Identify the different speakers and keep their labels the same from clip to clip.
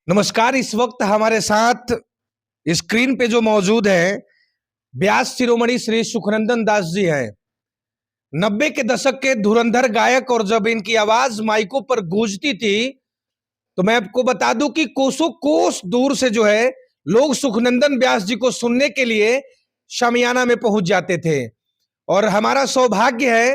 Speaker 1: नमस्कार। इस वक्त हमारे साथ स्क्रीन पे जो मौजूद है व्यास शिरोमणि श्री सुखनंदन दास जी हैं। 90 के दशक के धुरंधर गायक, और जब इनकी आवाज माइकों पर गूंजती थी तो मैं आपको बता दूं कि कोसों कोस दूर से जो है लोग सुखनंदन व्यास जी को सुनने के लिए शामियाना में पहुंच जाते थे। और हमारा सौभाग्य है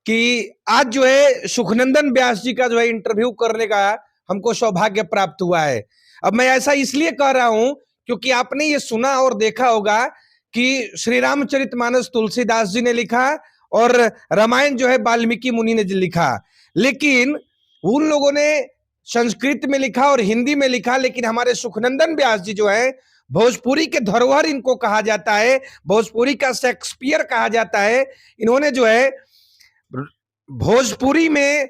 Speaker 1: कि आज जो है सुखनंदन व्यास जी का जो है इंटरव्यू करने का हमको सौभाग्य प्राप्त हुआ है। अब मैं ऐसा इसलिए कह रहा हूं क्योंकि आपने ये सुना और देखा होगा कि श्री रामचरितमानस तुलसीदास जी ने लिखा और रामायण जो है वाल्मीकि मुनि ने लिखा, लेकिन उन लोगों ने संस्कृत में लिखा और हिंदी में लिखा, लेकिन हमारे सुखनंदन व्यास जी जो है भोजपुरी के धरोहर इनको कहा जाता है, भोजपुरी का शेक्सपियर कहा जाता है। इन्होंने जो है भोजपुरी में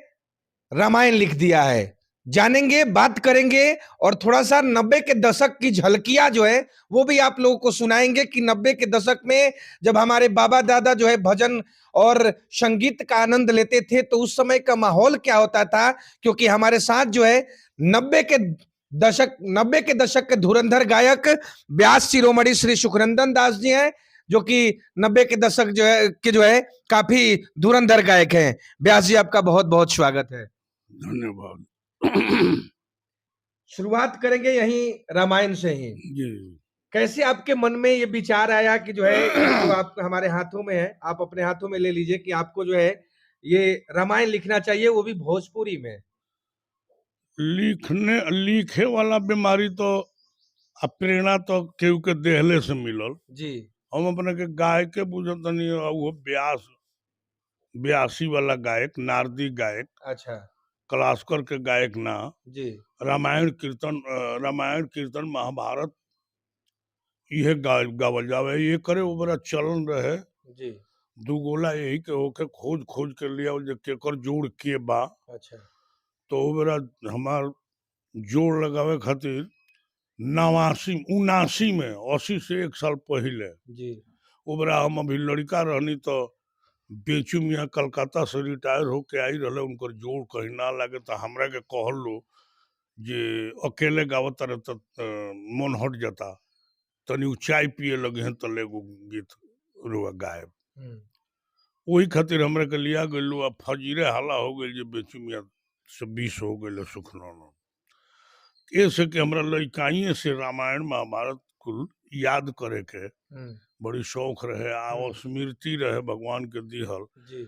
Speaker 1: रामायण लिख दिया है। जानेंगे, बात करेंगे और थोड़ा सा 90 के दशक की झलकियां जो है वो भी आप लोगों को सुनाएंगे कि 90 के दशक में जब हमारे बाबा दादा जो है भजन और संगीत का आनंद लेते थे तो उस समय का माहौल क्या होता था, क्योंकि हमारे साथ जो है 90 के दशक के धुरंधर गायक व्यास शिरोमणि श्री सुखनंदन दास जी हैं, जो कि 90 के दशक जो है के जो है काफी धुरंधर गायक हैं। व्यास जी, आपका बहुत बहुत स्वागत है।
Speaker 2: धन्यवाद।
Speaker 1: शुरुआत करेंगे यही रामायण से ही।
Speaker 2: जी।
Speaker 1: कैसे आपके मन में ये विचार आया कि जो है ये जो आप हमारे हाथों में है, आप अपने हाथों में ले लीजिए कि आपको जो है ये रामायण लिखना चाहिए, वो भी भोजपुरी में?
Speaker 2: लिखने लिखे वाला बीमारी तो आ प्रेरणा तो केहू के देहले से मिलल।
Speaker 1: जी।
Speaker 2: हम अपने के गायके बुझतनी, वो व्यास व्यासी वाला गायक, नारदी गायक।
Speaker 1: अच्छा।
Speaker 2: क्लासिकल के गायक ना।
Speaker 1: जी।
Speaker 2: रामायण कीर्तन, रामायण कीर्तन महाभारत इहे गावल जावे, ये करे वो बड़ा चलन रहे।
Speaker 1: जी।
Speaker 2: दू गोला यही के होके खोज खोज के लिया जे केकर जोड़ के बा।
Speaker 1: अच्छा।
Speaker 2: तो वो बेरा हमार जोड़ लगावे खातिर 89 79 में, 80 से एक साल पहले।
Speaker 1: जी।
Speaker 2: वो बेरा हम अभी लड़का रहनी तो बेचू मियाँ कलकत्ता से रिटायर होके आई रहे, उनकर जोड़ कहीं ना लगे तो हमरा के कहल लो जे अकेले गावत रहे तो मन हट जाता, तनी उ चाय पिए लगे हैं तो एगो गीत रुआ गायब। वही खातिर हमरा के लिया गइल। आ फजीरे हाला हो गइल जे बेचू मियाँ से 20 हो गइल सुखनंदन। ऐसे कि हमरा लइकाइए से रामायण महाभारत कुल याद करे के बड़ी शौक रहे आ स्मृति रहे भगवान के दिहल
Speaker 1: जी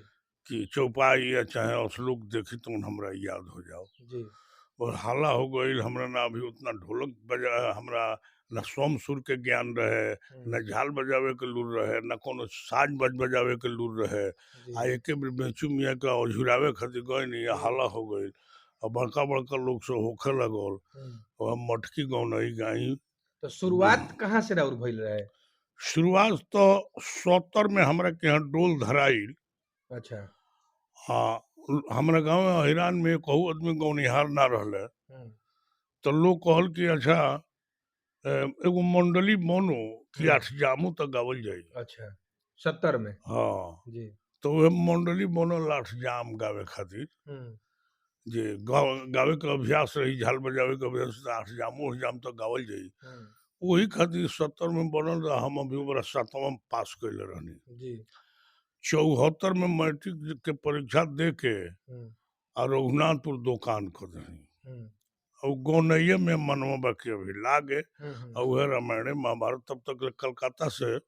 Speaker 2: कि चौपाई या चाहे श्लोक देखी तो हमरा याद हो जाओ।
Speaker 1: जी।
Speaker 2: और हाला हो गइल, हमरा ना अभी उतना ढोलक बजा, हमरा ना सोम सुर के ज्ञान रहे, ना झाल बजावे के लूर रहे, ना कोनो साज बज बजावे के लूर रहे। आ एके बेर बेचू मियाँ के अझुरावे खातिर गए नहीं, हाला हो गइल और बड़का बड़का लोग से होखे लगल और हम मटकी गौनई गाई।
Speaker 1: तो शुरुआत कहाँ से राउर भइल रहे?
Speaker 2: शुरुआत तो 70 में हमरा के यहाँ डोल धराइल।
Speaker 1: अच्छा।
Speaker 2: हाँ, हमरा गाँव में अहिरान में कहू आदमी गौनिहार ना रहले, तो लोग कहल कि अच्छा एगो मंडली बनो कि आठ जामू तक गावल जाई।
Speaker 1: अच्छा, 70 में?
Speaker 2: हाँ।
Speaker 1: जी।
Speaker 2: तो वह मंडली बनल आठ जाम गावे खातिर, जे गावे के अभ्यास रही, झाल बजावे के अभ्यास, आठ जामो जाम तक गावल जाई। वही खातिर 70 में बनल रहा। हम अभी ओकरा 7वां पास कैले रहनी।
Speaker 1: जी।
Speaker 2: 74 में मैट्रिक के परीक्षा दे के आ रघुनाथपुर दुकान कर दही और गौनैये में मनवा बाकी अभी लागे और वह रामायण महाभारत। तब तक कलकत्ता से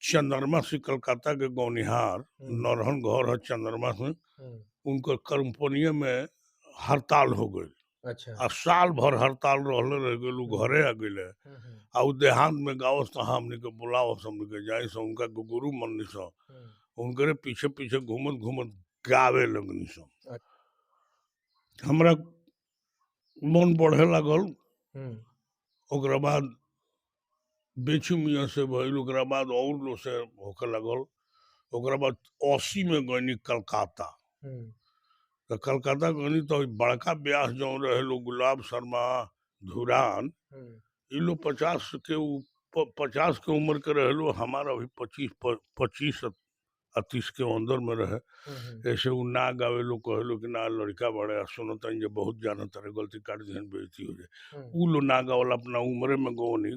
Speaker 2: चंद्रमा से कलकत्ता के गौनिहार नरहन घर है चंद्रमा से, उनकर कंपनिये में हड़ताल हो गई।
Speaker 1: अच्छा।
Speaker 2: आ साल भर हड़ताल रहले रह गइल, उ घरे आ गइले। आ उ देहात में गावस तो हमनी के बुलावस, हमनी के जाई से उनका गुरु मननी स, उनकरे पीछे पीछे घूमत घूमत गावे लगनी स। हमरा मन बढ़े लागल। ओकरा बाद बेचू मियाँ से भइल, ओकरा बाद और लोग से होखे लागल। ओकरा बाद 80 में गइनी कलकत्ता। तो कलकत्ता गनी तो बड़का ब्यास जो रहे लोग गुलाब शर्मा धुरान, ये लोग 50 के उम्र के रहे लोग, हमारा अभी 25 आ 30 के अंदर में रहे।
Speaker 1: हम्म।
Speaker 2: ऐसे उ ना गावे लोग, कहे कि ना लड़का बड़े आ सुनतन जे बहुत जानत रहे, गलती काट दिहन बेइज्जती हो जाए। उ लो ना गावल, अपना उम्रे में गवनी।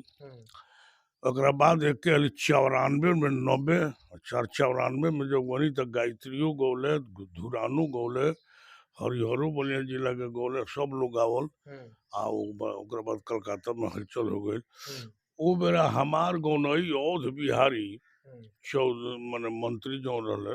Speaker 2: ओकरा बाद एक हाली 94 में 90 चार 94 में जब गनी तो गायत्रियो गौले, धुरानो गौले, हरिहरो बलिया जिला के गौले, सब लोग गावल। आ ओकरा बाद कलकत्ता में हलचल हो गई। ओ बेरा हमार गौनई औध बिहारी चौध माने मंत्री जो रहले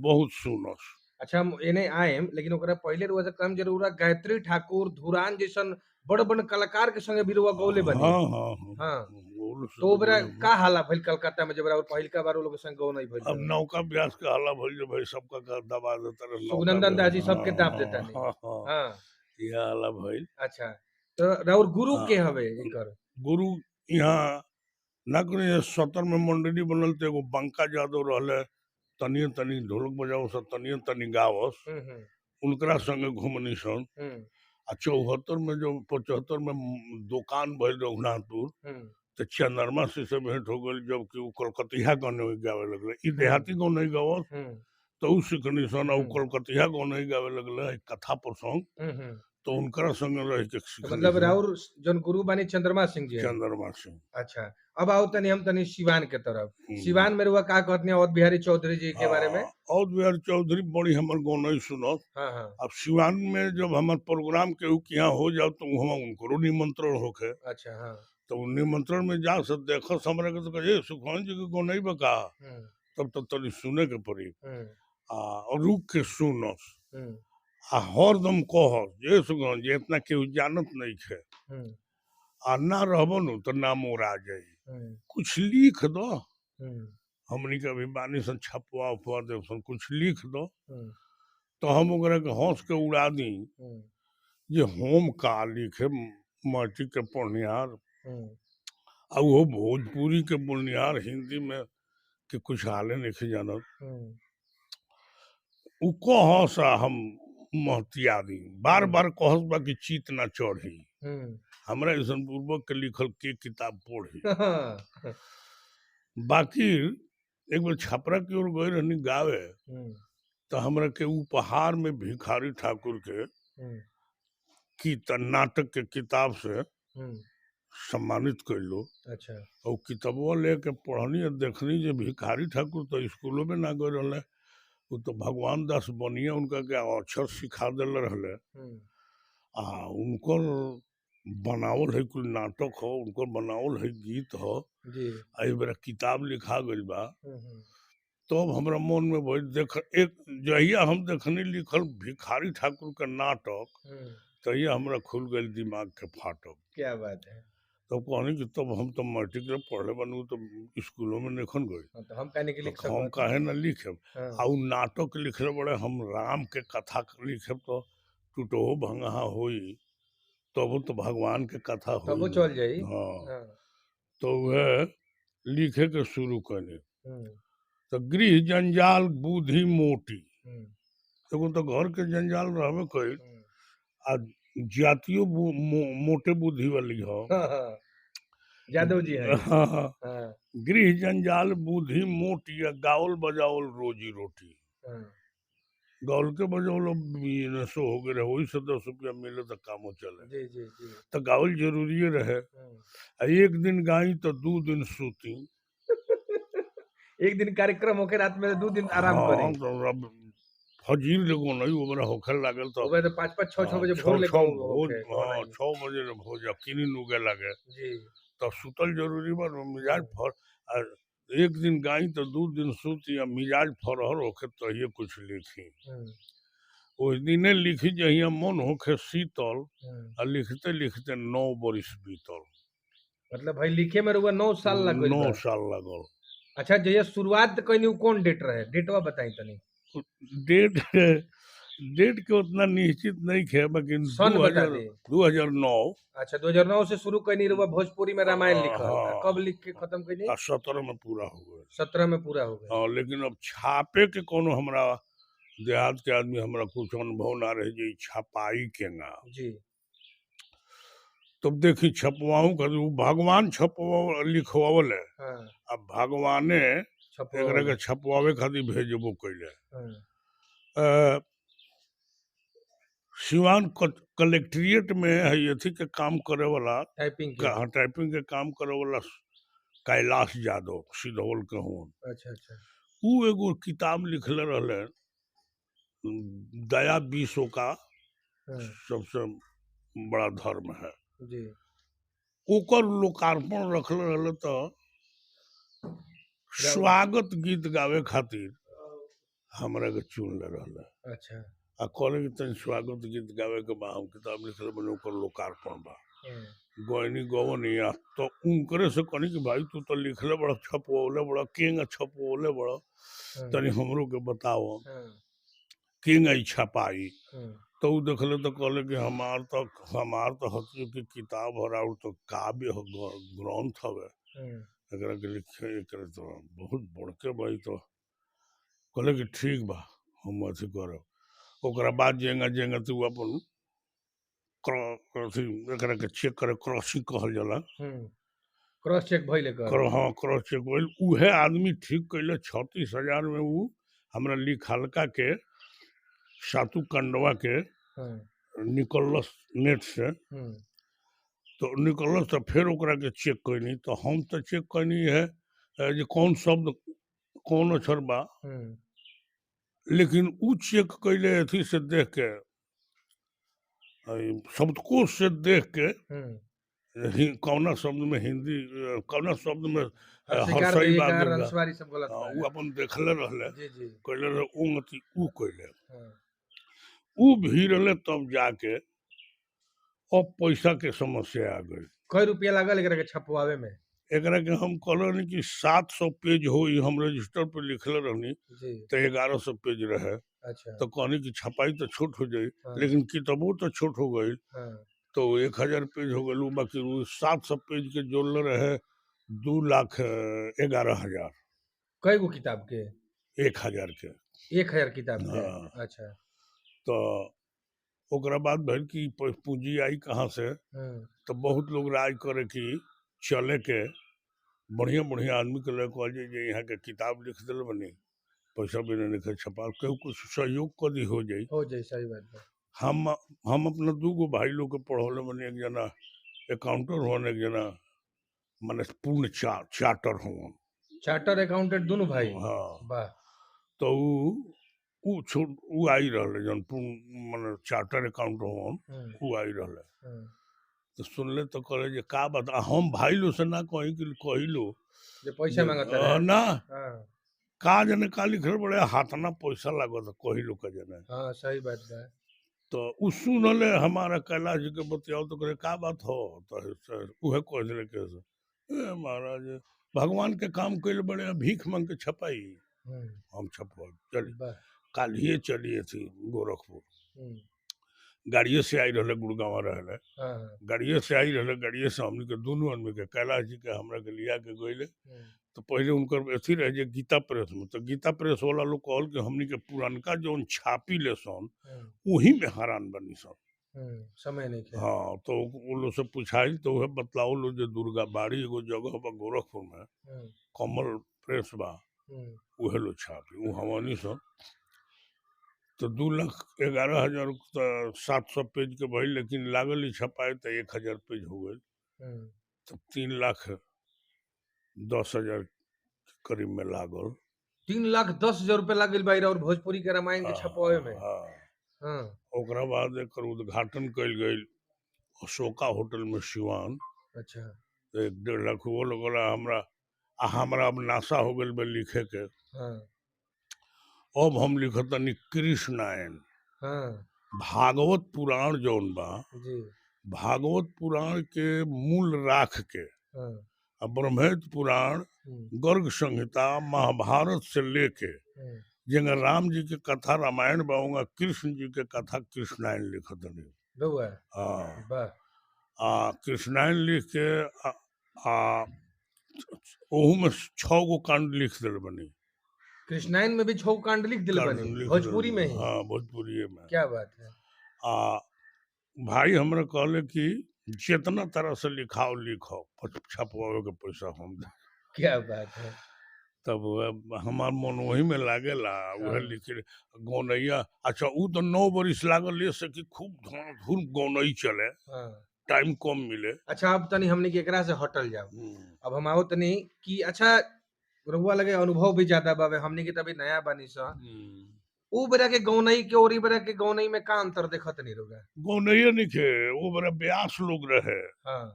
Speaker 2: बहुत सुनस।
Speaker 1: अच्छा, हम एने आएम, लेकिन ओकरा पहिले रुआ से कम जरूर गायत्री ठाकुर धुरान जैसन बड़ बड़ कलाकार के संगे भी रुआ गौले बनी।
Speaker 2: हाँ हाँ हाँ।
Speaker 1: हाँ।
Speaker 2: गौले से
Speaker 1: तो ओ बेरा
Speaker 2: गौले बनी।
Speaker 1: का हाला भइल कलकत्ता में जब और पहिलका बार उ लोग के संग गौनई भइल?
Speaker 2: अब नौका व्यास के हाला भइल जे भाई सबका का दबा देता रहे, नौका
Speaker 1: सुखनंदन दास जी
Speaker 2: व्यास।
Speaker 1: सबके दाब देता नहीं।
Speaker 2: हाँ, हाँ,
Speaker 1: हाँ।
Speaker 2: यह हाला भइल।
Speaker 1: अच्छा, तो राउर गुरु
Speaker 2: हाँ।
Speaker 1: के हवे इनकर?
Speaker 2: गुरु यहाँ ना करी 70 में मंडली बनल तो एगो बंका यादव रहले, तनिए तनी ढोलक बजाओ स तनिए तनी गावस, उनकरा संगे घुमनी सन। आ 74 में जो 75 में दुकान भइल रघुनाथपुर, तो चंद्रमा से से भेंट हो गई, जबकि उ कलकतिया गाने गावे लगले। ई देहाती गाने गावस तो उ सिखनी सन, आ उ कलकतिया गाने गावे लगले कथा प्रसंग, तो उनकरा संगे रह के
Speaker 1: तो
Speaker 2: सिखनी
Speaker 1: मतलब
Speaker 2: सन।
Speaker 1: राउर जौन गुरु बानी चंद्रमा सिंह जी हैं।
Speaker 2: चंद्रमा सिंह।
Speaker 1: अच्छा, अब आओ तनी हम तनी सिवान के तरफ। सिवान में रुआ का कहतनी अवध बिहारी चौधरी जी के बारे में?
Speaker 2: अवध बिहारी चौधरी बड़ी हमर गौनई सुनत।
Speaker 1: हाँ हाँ।
Speaker 2: अब सिवान में जब हमार प्रोग्राम केहू के यहाँ हो जाओ तो वहाँ उनको निमंत्रण होखे।
Speaker 1: अच्छा, हाँ।
Speaker 2: तो उ निमंत्रण में जा सब देखस हमरा के तो कहे सुखवान जी के गौनई बा का, तब तो तनी सुने के पड़ी। आ रुक के सुनस आ हरदम कहस जे सुखवान जी इतना केहू जानत नहीं खे, आ ना रहबो नु तो नाम ओरा जाई, कुछ लिख दो, हमनी के अभी बानी सन छपवा उपवा देव सन, कुछ लिख दो तो हम ओकरा के हंस के उड़ा दी जे हम का लिखे माटी के पढ़निहार, आ वो भोजपुरी के बोलनिहार हिंदी में के कुछ हाले नहीं जानत। उ कहस आ हम महतिया दी, बार बार कहस बा कि चीत ना चढ़ी, हमरा ऐसन पूर्वक के लिखल के किताब पढ़ी। बाकी एक बार छपरा की ओर गए रहनी गावे, तो हमरा के उपहार में भिखारी ठाकुर के की नाटक के किताब से सम्मानित कैलो।
Speaker 1: अच्छा।
Speaker 2: और किताबो लेके पढ़नी और देखनी जे भिखारी ठाकुर तो स्कूलों में ना गए रहे, वो तो भगवान दास बनिया उनका के अक्षर सिखा दिल रहे, आ उनकर बनावल है कुल नाटक हो, उनकर बनावल है गीत हो,
Speaker 1: जी।
Speaker 2: आ बेरा किताब लिखा गइल बा। तब हमरा मन में भइल देख एक जहिया हम देखनी लिखल भिखारी ठाकुर के नाटक, तहिया हमरा खुल गइल दिमाग के फाटक।
Speaker 1: क्या बात है।
Speaker 2: तब कहनी कि तब हम तो मैट्रिक रे पढ़ले बनू तो स्कूलों में नहीं गए,
Speaker 1: हाँ, तो हम काहे नहीं लिख
Speaker 2: तो हम
Speaker 1: सकत?
Speaker 2: काहे ना लिखेब।
Speaker 1: हाँ।
Speaker 2: आ उ नाटक लिखले बड़े, हम राम के कथा लिखेब तो टूटहो भंगहा होई, तब तो भगवान के कथा होई,
Speaker 1: तबो चल जाई।
Speaker 2: हाँ।
Speaker 1: हाँ।
Speaker 2: तो वह लिखे के शुरू करी। तो गृह जंजाल बुद्धि मोटी, एगो तो घर के जंजाल रहबे कइल, आ जातियों मोटे बुद्धि वाली हो।
Speaker 1: हाँ, यादव जी है।
Speaker 2: हाँ,
Speaker 1: हाँ।
Speaker 2: गृह जंजाल बुद्धि मोटी आ गावल बजावल रोजी रोटी।
Speaker 1: हाँ।
Speaker 2: गावल के बजावल बिजनेसो हो गए रहे, वही से 10 रुपया मिले तो कामो चले।
Speaker 1: जी जी जी।
Speaker 2: तो गावल जरूरी रहे। आ एक दिन गाई तो 2 दिन सूती।
Speaker 1: एक दिन कार्यक्रम होके रात में 2 दिन आराम
Speaker 2: हाँ,
Speaker 1: करी।
Speaker 2: तो अब फजीर लगो नहीं ओकरा होखे लागल तो
Speaker 1: ओकरा तो 5-5 6-6 बजे
Speaker 2: हाँ,
Speaker 1: भोर ले
Speaker 2: छः
Speaker 1: होखे,
Speaker 2: भोज, हाँ,
Speaker 1: होना
Speaker 2: 6 बजे ले भोज, अब किनी नुगे लागे।
Speaker 1: जी।
Speaker 2: तब सुतल जरूरी बा, मिजाज फर, आ एक दिन गाई तो 2 दिन सूती, आ मिजाज फरहर होखे तहिए कुछ लिखी। ओहि दिने लिखी जहिया मन होखे शीतल, आ लिखते लिखते 9 बरिस बीतल।
Speaker 1: मतलब भाई लिखे में रुआ 9 साल लग गइल
Speaker 2: 9
Speaker 1: बा।
Speaker 2: साल लगल।
Speaker 1: अच्छा, जहिया शुरुआत कइनी उ कौन डेट रहे? डेटवा बताई तनी।
Speaker 2: डेट डेट के उतना निश्चित नहीं खे, लेकिन
Speaker 1: सन बता दे।
Speaker 2: 2009।
Speaker 1: अच्छा, 2009 से शुरू कइनी रुआ भोजपुरी में रामायण लिखल।
Speaker 2: हाँ।
Speaker 1: कब लिख के खत्म कइनी?
Speaker 2: 17 में पूरा हो गए।
Speaker 1: 17 में पूरा हो गया।
Speaker 2: हाँ, लेकिन अब छापे के कोनो हमरा देहात के आदमी हमरा कुछ अनुभव ना रहे जे छपाई के ना।
Speaker 1: जी।
Speaker 2: तब देखी छपवाऊं कर, भगवान छपवा लिखवावल है।
Speaker 1: हाँ।
Speaker 2: अब भगवाने एकरा के छपवावे खातिर भेजबो कैले।
Speaker 1: हाँ,
Speaker 2: अ, सिवान कलेक्ट्रिएट में है अथी के काम करे वाला,
Speaker 1: टाइपिंग के।
Speaker 2: हाँ, टाइपिंग के काम करे वाला कैलाश यादव सिधौल के हुन।
Speaker 1: अच्छा अच्छा।
Speaker 2: उ एगो किताब लिखले रहले, दया विश्व का
Speaker 1: हाँ,
Speaker 2: सबसे बड़ा धर्म है।
Speaker 1: जी।
Speaker 2: ओकर लोकार्पण रखले रहले तो स्वागत गीत गावे खातिर हमरा के चुनले रहले।
Speaker 1: अच्छा।
Speaker 2: आ कहले कि तनी स्वागत गीत गावे के बा, हम किताब लिखले बनी ओकर लोकार्पण बा।
Speaker 1: हाँ,
Speaker 2: गयनी गवनी आ तो उनकरे से कहनी कि भाई तू तो लिखले बड़ा, छपवले बड़ा, केंगा छपवले बड़ा,
Speaker 1: हाँ,
Speaker 2: तनी हमरो के बताओ
Speaker 1: हाँ,
Speaker 2: केंगा ई छपाई।
Speaker 1: हाँ,
Speaker 2: तो उ देखले तो कहले कि हमार तो हथियो के किताब हर और तो काव्य ह, ग्रंथ हवे,
Speaker 1: हाँ,
Speaker 2: एकरा के लिखे एकरा तो बहुत बड़के भाई। तो कहले कि ठीक बा हम अथी करब। ओकरा बाद जेंगा जेंगा तू अपन अथी एकरा के चेक करे, क्रॉसिंग कहल जाला।
Speaker 1: क्रॉस चेक भइले कर।
Speaker 2: हाँ, क्रॉस चेक भइल। उहे आदमी ठीक कैले 36,000 में उ हमरा लिखालका के सातु कंडवा के
Speaker 1: हाँ,
Speaker 2: निकलस नेट से। तो निकलस तो फिर ओकरा के चेक कैनी, तो हम तो चेक कैनी है जे कौन शब्द कौन अक्षर बा, लेकिन उ चेक कैले अथी से देख के, शब्दकोश से देख के, कौना शब्द में हिंदी, कौना शब्द में
Speaker 1: हर्षिकार,
Speaker 2: हर्षई बा
Speaker 1: दीर्घकार,
Speaker 2: दुर्गा।
Speaker 1: अनुस्वार ई सब गलत
Speaker 2: हाँ,
Speaker 1: बा।
Speaker 2: उ अपन देखले रहले,
Speaker 1: जी जी।
Speaker 2: कैले रहे उंगति उ कैले।
Speaker 1: हाँ,
Speaker 2: उ भी रहले तब जाके अब पैसा के समस्या आ गई।
Speaker 1: कई रुपया लागल एकरा के छपवावे में?
Speaker 2: एकरा के हम कहले कि 700 पेज होई, हम रजिस्टर पे लिखले रहनी
Speaker 1: जी।
Speaker 2: तो 1100 पेज रहे।
Speaker 1: अच्छा।
Speaker 2: तो कहनी कि छपाई तो छोट हो जाई,
Speaker 1: हाँ,
Speaker 2: लेकिन किताबो तो छोट हो गई,
Speaker 1: हाँ,
Speaker 2: तो 1000 पेज हो गई। बाकी उ 700 पेज के जोड़ले रहे 2,11,000।
Speaker 1: कई गो किताब के?
Speaker 2: 1000 के।
Speaker 1: 1000 किताब के?
Speaker 2: हाँ।
Speaker 1: अच्छा।
Speaker 2: तो ओकरा बाद भेल कि पूंजी आई कहाँ से?
Speaker 1: हाँ,
Speaker 2: तो बहुत लोग राय करे कि चले के बढ़िया बढ़िया आदमी के लगे कहल जाए जे यहाँ के किताब लिख दिल बनी, पैसा बिना नहीं छपा, केहू कुछ सहयोग कर दी हो जाई।
Speaker 1: हो जाई, सही बात बा।
Speaker 2: हम अपना दू गो भाई लोग के पढ़ौले बनी, एक जना अकाउंटर होन, एक जना माने पूर्ण चार्टर होन।
Speaker 1: चार्टर अकाउंटेंट दोनों भाई?
Speaker 2: हाँ।
Speaker 1: वाह।
Speaker 2: तो उ छोट उ आई रहले जौन पूर्ण माने चार्टर अकाउंट होन, उ आई रहले। तो सुनले तो कहले जे का बात, आ हम भाई लोग से ना कही कि कहिलो
Speaker 1: जे पैसा मांगत रहे।
Speaker 2: ना।
Speaker 1: हाँ,
Speaker 2: का जाने का लिखल बड़े हाथना पैसा लागत कहिलो का जाने।
Speaker 1: हाँ, सही बात बा।
Speaker 2: तो उ सुनले हमारा कैलाश जी के बतियाओ तो करे का बात हो, तो उहे कह दिले के ए महाराज भगवान के काम कैले बड़े, भीख मांग के छपाई, हम छपवा चली।
Speaker 1: वाह।
Speaker 2: काल्हिए चलिए थी गोरखपुर, गाड़िए से आई रहले, गुड़गांव रहले,
Speaker 1: हाँ, हाँ,
Speaker 2: गाड़िए से आई रहले, गाड़िए से हमनी के दोनों आदमी के कैलाश जी के हमरा के लिया के गइले। तो पहले उनकर अथी रहे जे गीता प्रेस में, तो गीता प्रेस वाला लोग कहल कि हमनी के पुरानका जौन छापी ले सन वही में हैरान बनी सन।
Speaker 1: समय नहीं खे।
Speaker 2: हाँ, तो उ लोग से पूछाइल तो उहे बतलाओ लो जे दुर्गा बाड़ी एगो जगह बा गोरखपुर में, कमल प्रेस बा, उहे लो छापी उ हमनी सन। तो 2,11,000 700 पेज के भइल, लेकिन लागल ही छपाए तो 1000 पेज हो गई, तो 3,10,000 के करीब में लागल।
Speaker 1: 3,10,000 रुपया लागल बा और भोजपुरी के रामायण के छपवावे में?
Speaker 2: हाँ।
Speaker 1: हाँ।
Speaker 2: ओकरा बाद एकर उद्घाटन कइल गइल अशोका होटल में सिवान।
Speaker 1: अच्छा।
Speaker 2: 1.5 लाख वो लगल हमरा। आ हमरा अब नाशा हो गइल बा लिखे के।
Speaker 1: हाँ,
Speaker 2: अब हम लिखतनी कृष्णायन।
Speaker 1: हाँ,
Speaker 2: भागवत पुराण जौन बा,
Speaker 1: जी।
Speaker 2: भागवत पुराण के मूल राख के
Speaker 1: हाँ,
Speaker 2: आ ब्रह्मेत पुराण, गर्ग संहिता, महाभारत से लेके जेंगा राम जी के कथा रामायण बा, उंगा कृष्ण जी के कथा कृष्णायन लिखतनी।
Speaker 1: रउआ?
Speaker 2: हाँ।
Speaker 1: वाह।
Speaker 2: आ कृष्णायन लिख के आ ओहू में 6 गो कांड लिख दिल बनी।
Speaker 1: कृष्णायन में भी 6 कांड लिख दिल
Speaker 2: कांड
Speaker 1: बनी
Speaker 2: लिख दिल
Speaker 1: भोजपुरी में ही?
Speaker 2: हाँ, भोजपुरी में।
Speaker 1: क्या बात है।
Speaker 2: आ भाई हमरा कहले कि जितना तरह से लिखाओ लिखो, छपवावे के पैसा हम दे।
Speaker 1: क्या बात है।
Speaker 2: तब वह हमार मन वही में लागेला, उहे
Speaker 1: हाँ।
Speaker 2: लिखे गौनैया। अच्छा उ तो 9 बरिस लागल ये से कि खूब धुन गौनई चले,
Speaker 1: हाँ।
Speaker 2: टाइम कम मिले।
Speaker 1: अच्छा अब तनी हमनी के एकरा से हटल जाओ। अब हम आओ तनी कि अच्छा रउआ लगे अनुभव भी ज्यादा बावे, हमनी के त अभी नया बानी स। ऊ बेरा के गौनई के और ई बेरा के गौनई में का अंतर देखत नहीं रउआ?
Speaker 2: गौनैये नइखे, वो बड़ा व्यास लोग रहे।
Speaker 1: हाँ।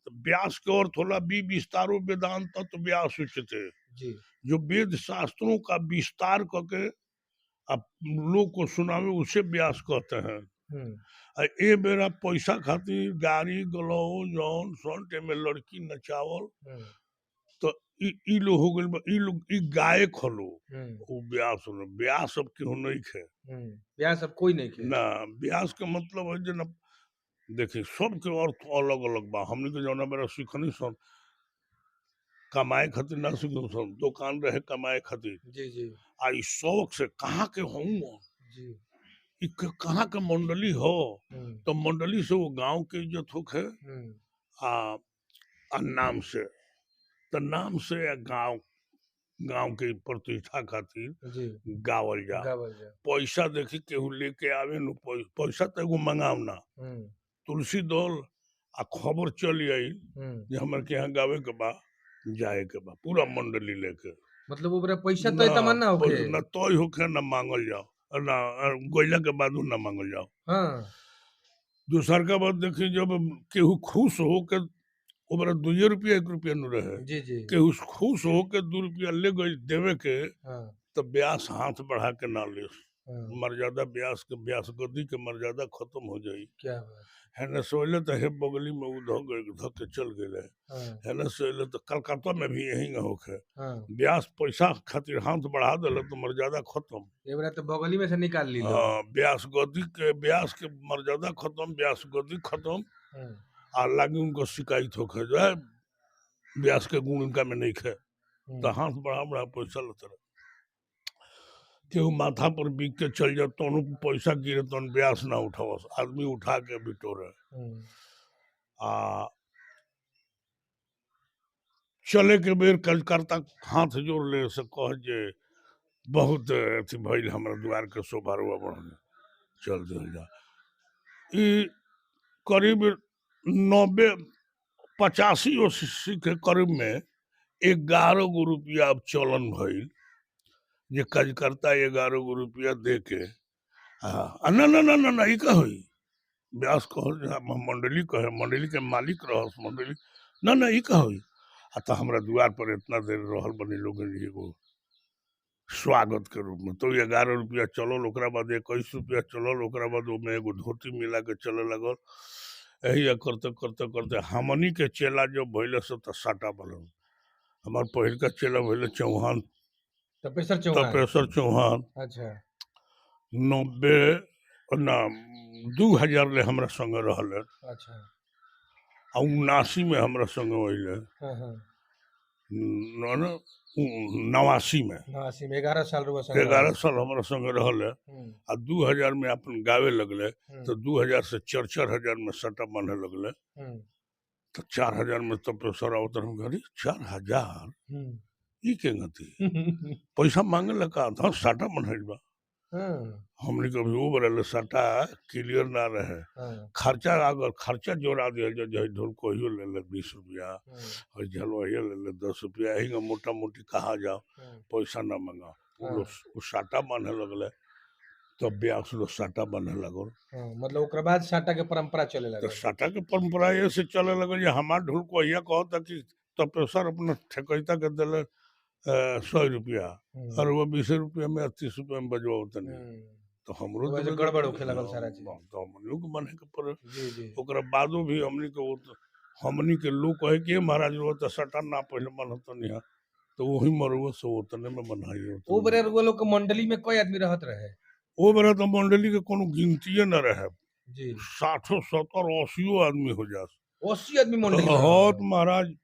Speaker 2: तो व्यास के अर्थ होला बी विस्तारो वेदांत तत्व व्यास उच्यते।
Speaker 1: जी।
Speaker 2: जो वेद शास्त्रों का विस्तार करके आप लोग को सुनावे उसे व्यास कहते हैं। आ ए बेरा पैसा खातिर गाड़ी गलौज जौन सन में लड़की नचावल तो ई ई लोग हो गइल बा, ई लोग ई गायक हलो। उ व्यास होलो, व्यास अब केहू नइखे।
Speaker 1: ब्याह सब कोई नहीं खे।
Speaker 2: ना व्यास के मतलब है जे ना, देखी सबके अर्थ अलग अलग बा। हमनी के जौना बेरा सिखनी सन कमाए खातिर ना सिखनी सन, दुकान रहे कमाए खातिर।
Speaker 1: जी जी।
Speaker 2: आ ई शौक से कहाँ के हूँ,
Speaker 1: जी।
Speaker 2: ई कहाँ के मंडली हो, तो मंडली से वो गांव के इज्जत होखे आ आ नाम से, तो नाम से आ गांव गांव के प्रतिष्ठा खातिर
Speaker 1: जी।
Speaker 2: गावल जा।
Speaker 1: गावल जा।
Speaker 2: पैसा देखी केहू लेके आवे नु, पैसा तो एगो मंगाव ना। तुलसी दल आ खबर चली आई जे हमर के यहाँ गावे के बा, जाए के बा पूरा मंडली लेके।
Speaker 1: मतलब वो बेरा पैसा तो तमन्ना होखे।
Speaker 2: ना तय होखे ना मांगल जाओ, ना गइला के बादो ना मांगल जाओ।
Speaker 1: हाँ।
Speaker 2: दूसर का बात देखी जब केहू खुश हो के ओकरा 2 रुपया 1 रुपया न रहे,
Speaker 1: जी जी।
Speaker 2: केहू खुश हो के 2 रुपया ले गई देवे के,
Speaker 1: हाँ।
Speaker 2: तो ब्यास हाथ बढ़ा के ना ले।
Speaker 1: हाँ।
Speaker 2: मर्यादा ब्यास के, ब्यास गद्दी के मर्यादा खत्म हो जाई।
Speaker 1: क्या बात।
Speaker 2: हेने सोले तो हे बगली में उ धो गए, धो के चल गए।
Speaker 1: हाँ।
Speaker 2: हेने सोले तो कलकत्ता में भी यही होखे।
Speaker 1: हाँ।
Speaker 2: ब्यास पैसा खातिर हाथ बढ़ा दिले तो मर्यादा खत्म।
Speaker 1: ए बेरा तो बगली में से निकाल ली।
Speaker 2: हाँ, ब्यास गद्दी के, ब्यास के मर्यादा खत्म, ब्यास गद्दी खत्म। आ लागी उनको शिकायत होखे जो है ब्यास के गुण इनका में नहीं खे, तो हाथ बढ़ा बढ़ा पैसा लेते रहे। केहू माथा पर बिक के चल जाए तोन पैसा गिरे तोन ब्यास ना उठावस, आदमी उठा के बिटोरे। आ चले के बेर कलकत्ता हाथ जोड़ ले से कह जे बहुत अथी भइल हमरा द्वार के शोभा रुआ बढ़ने चल दिल जा। ई करीब 90 85 80 के करीब में 11 गो रुपया अब चलन भइल जे कार्यकर्ता 11 गो रुपया दे के आ ना ना ना ना ना ई का होई। व्यास कहल जे हम मंडली कहे, मंडली के मालिक रहस मंडली, ना ना ई का होई। आ तो हमरा द्वार पर इतना देर रहल बनी लोगन एगो स्वागत के रूप में, तो 11 रुपया चलल, ओकरा बाद 21 रुपया चलल, ओकरा बाद ओमे एगो धोती मिला के चले लगल। यही करते करते करते हमनी के चेला जब भइले से तो साटा बनल। हमार पहिलका चेला भइले चौहान,
Speaker 1: तपेश्वर चौहान।
Speaker 2: तपेश्वर चौहान।
Speaker 1: अच्छा।
Speaker 2: 90 ना 2000 ले हमरा संगे रहले।
Speaker 1: अच्छा।
Speaker 2: आ 79 में हमरा संगे अइले।
Speaker 1: हाँ हाँ।
Speaker 2: न 89 में।
Speaker 1: 89 में 11 साल रुआ संगे।
Speaker 2: 11 साल हमरा संगे रहले। आ 2000 में अपन गावे लगले, तो 2000 से 4-4 हजार में सटा बांधे लगले। तो 4000 में तपेश्वर आवत रहे। अरे 4000 ई के गति पैसा मांगे लगा था, साटा बनल बा। हमने कभी वो बरल साटा क्लियर ना रहे। खर्चा अगर खर्चा जोड़ा दिया जाए, ढोल कहियो ले ले 20 रुपया और झलवाइयो ले ले 10 रुपया, यही मोटा मोटी कहा जाओ पैसा ना मंगाओ। वो साटा बांधे लगले, तब ब्यास लोग साटा बांधे लगल।
Speaker 1: मतलब ओकरा बाद साटा के परंपरा चले लगल।
Speaker 2: तो साटा के परंपरा ये से चले लगल जे हमार ढोल कहिया कहता कि तपेश्वर अपना ठेकैता के दिले 100 रुपया और वो 20 रुपया में 30 रुपया में बजवाओ तनी, तो हमरो
Speaker 1: तो गड़बड़ होखे लगल सारा चीज।
Speaker 2: तो हमनियो के माने के पड़े।
Speaker 1: जी जी।
Speaker 2: ओकरा बादो भी हमनी के वो हमनी के लोग कहे कि महाराज वो तो सटा ना पहले मन तनी है, तो वही मरुआ से ओतने में बनाइए।
Speaker 1: ओ बरे रुआ लोग के मंडली में कई आदमी रहत रहे?
Speaker 2: ओ बरे तो मंडली के कोनो गिनतीये न रहे।
Speaker 1: जी।
Speaker 2: 60 70 80 आदमी हो जात।
Speaker 1: 80 आदमी मंडली में।
Speaker 2: हाँ महाराज,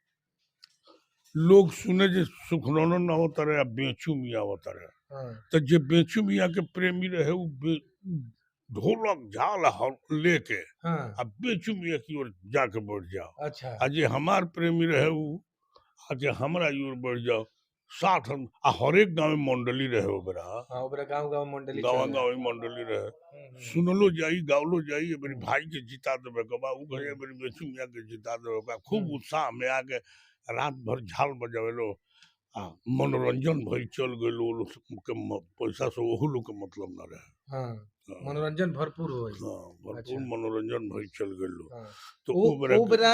Speaker 2: लोग सुने जे सुखनंदन आवत रहे आ बेचू मियाँ आवत रहे। तो जे बेचू मियाँ के प्रेमी रहे उ ढोलक झाल लेके आ बेचू मियाँ की ओर जाके बैठ जाओ।
Speaker 1: अच्छा।
Speaker 2: आ जे हमार प्रेमी रहे उ आके हमरा ओर बैठ जाओ। 60 आ हरेक गांव में मंडली रहे हो बेरा।
Speaker 1: हाँ, ओकरा गांव गांव मंडली
Speaker 2: गाँव
Speaker 1: चले।
Speaker 2: गाँव में मंडली रहे।
Speaker 1: हम्म,
Speaker 2: सुनलो जाई गावलो जाई, ए बेरी भाई के जिता देवे के बा, उ घड़ी ए बेरी बेचू मियां के जिता देवे के बा। खूब उत्साह में आके रात भर झाल बजावेलो आ मनोरंजन भइल चल गइल। उ लोग के पैसा से ओहू लोग के मतलब ना रहे।
Speaker 1: हाँ,
Speaker 2: हाँ,
Speaker 1: मनोरंजन भरपूर होई।
Speaker 2: हाँ, भरपूर
Speaker 1: अच्छा।
Speaker 2: मनोरंजन भइल चल गइल।
Speaker 1: हाँ।
Speaker 2: तो
Speaker 1: ओ
Speaker 2: उ बेरा
Speaker 1: ओ बेरा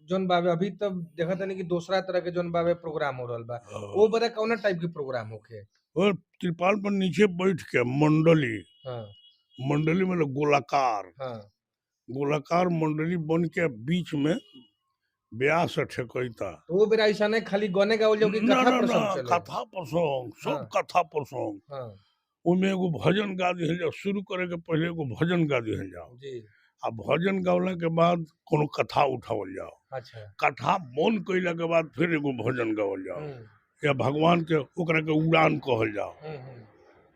Speaker 1: जोन बावे अभी तब देखत तनी कि दूसरा तरह के जोन बावे प्रोग्राम हो रहल बा।
Speaker 2: हाँ।
Speaker 1: ओ बेरा कौना टाइप के प्रोग्राम होखे?
Speaker 2: और त्रिपाल पर नीचे बैठ के मंडली,
Speaker 1: हाँ
Speaker 2: मंडली मतलब गोलाकार,
Speaker 1: हाँ
Speaker 2: गोलाकार मंडली बन के बीच में ब्याह से ठेकैता।
Speaker 1: तो वो बेरा ऐसा नहीं खाली गाने गावल जाओ कि
Speaker 2: ना
Speaker 1: कथा
Speaker 2: ना ना,
Speaker 1: प्रसंग चले?
Speaker 2: कथा प्रसंग सब।
Speaker 1: हाँ।
Speaker 2: कथा प्रसंग
Speaker 1: हाँ
Speaker 2: ओमे एगो भजन गा दिहल जाओ, शुरू करे के पहले एगो भजन गा दिहल जाओ।
Speaker 1: जी।
Speaker 2: आ भजन गावला के बाद कोनो कथा उठावल जाओ।
Speaker 1: अच्छा।
Speaker 2: कथा बंद कैला के बाद फिर एगो भजन गावल जाओ या भगवान के ओकरा के उड़ान कहल जाओ।
Speaker 1: हम्म, हम्म,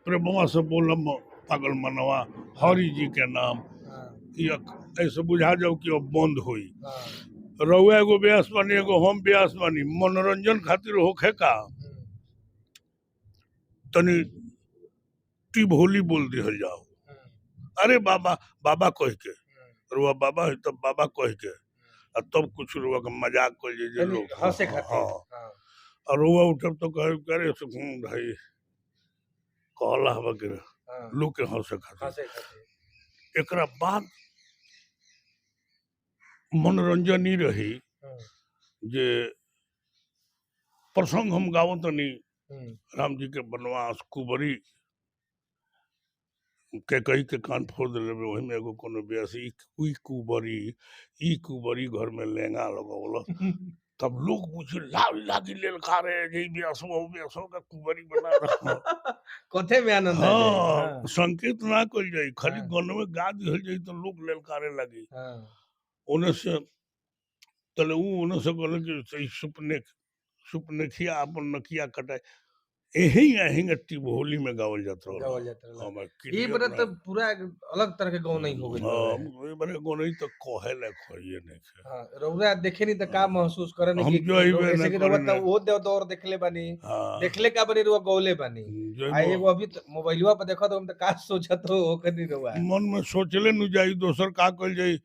Speaker 2: प्रेमवा से बोलम पागल मनवा हरि जी के नाम।
Speaker 1: हाँ
Speaker 2: ये ऐसे बुझा जाओ कि अब बंद होई।
Speaker 1: हाँ
Speaker 2: रउआ एगो ब्यास बानी, एगो हम ब्यास बानी, मनोरंजन खातिर होखे का तनी टिभोली बोल दिहल जाओ। अरे बाबा बाबा कह के, रुआ बाबा है तब बाबा कह के आ तब कुछ रुआ के मजाक कर जे
Speaker 1: तनी
Speaker 2: लोग
Speaker 1: हंसे खातिर।
Speaker 2: हाँ।
Speaker 1: हाँ
Speaker 2: और रुआ उठब तो कहे करे सुकून भाई कहला हवा के
Speaker 1: हाँ
Speaker 2: लोग के हंसे खातिर।
Speaker 1: हंसे खातिर।
Speaker 2: एकरा बाद मनोरंजन ही रही जे प्रसंग हम गावत तनी राम जी के वनवास, कुबरी के कही के कान फोड़ देले, वही में एगो कोनो ब्यास ई ई कुबरी ई कुबरी घर में लेंगा लगौल, तब लोग पूछे लाल लागी लेलकारे जे ई ब्यासवा उ ब्यासवा का कुबरी बना रहा।
Speaker 1: कथे में आनंद आ जाए।
Speaker 2: हाँ, संकेत ना कइल जाई, खाली गनवे गा दिहल जाई तो लोग लेलकारे लगी।
Speaker 1: हाँ
Speaker 2: ओने से तले उ ओने से कहले कि ई सुपने सुपनेखिया अपन नकिया कटाए, एही एही टिभोली में गावल जात रहल।
Speaker 1: गावल जात रहल।
Speaker 2: हाँ,
Speaker 1: ई
Speaker 2: क्लियर
Speaker 1: बरा
Speaker 2: ना।
Speaker 1: तो पूरा अलग तरह के गाँव नहीं हो गइल
Speaker 2: हाँ,
Speaker 1: बावे।
Speaker 2: ई बरे गनई तो कहे लायक हइए नइखे।
Speaker 1: हाँ, रउरा देखे नी त का महसूस करे
Speaker 2: हम
Speaker 1: कि
Speaker 2: जो अइबे
Speaker 1: ऐसे
Speaker 2: ना
Speaker 1: कि रउआ
Speaker 2: करे
Speaker 1: त
Speaker 2: ना।
Speaker 1: वो दौर देखले बानी।
Speaker 2: हाँ।
Speaker 1: देखले का बानी, रउआ गौले बानी।
Speaker 2: जो
Speaker 1: आ एगो अभी त मोबाइलवा पर देखत हम त का सोचत हो ओकनी रउआ।
Speaker 2: मन में सोचले नु जाई दोसर का कइल जाई।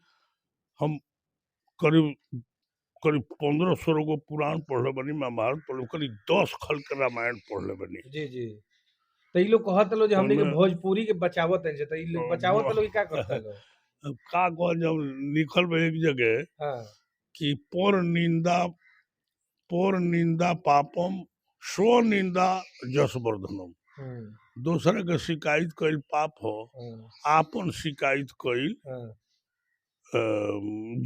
Speaker 2: हम करीब करीब 1500 गो पुराण पढ़ले बानी, महाभारत पढ़ले, करीब 10 खल के रामायण पढ़ले बानी।
Speaker 1: जी जी। त ई लोग कहत लो जे हमनी के
Speaker 2: ओमे
Speaker 1: भोजपुरी के बचावत हन से, त ई लोग बचावत लो कि का करत लो?
Speaker 2: अब का कहल जाऊ, लिखल बा एक जगह
Speaker 1: हाँ
Speaker 2: कि पर निंदा पापम स्व निंदा जस वर्धनम। दोसर के शिकायत कइल पाप हो, आपन शिकायत कइल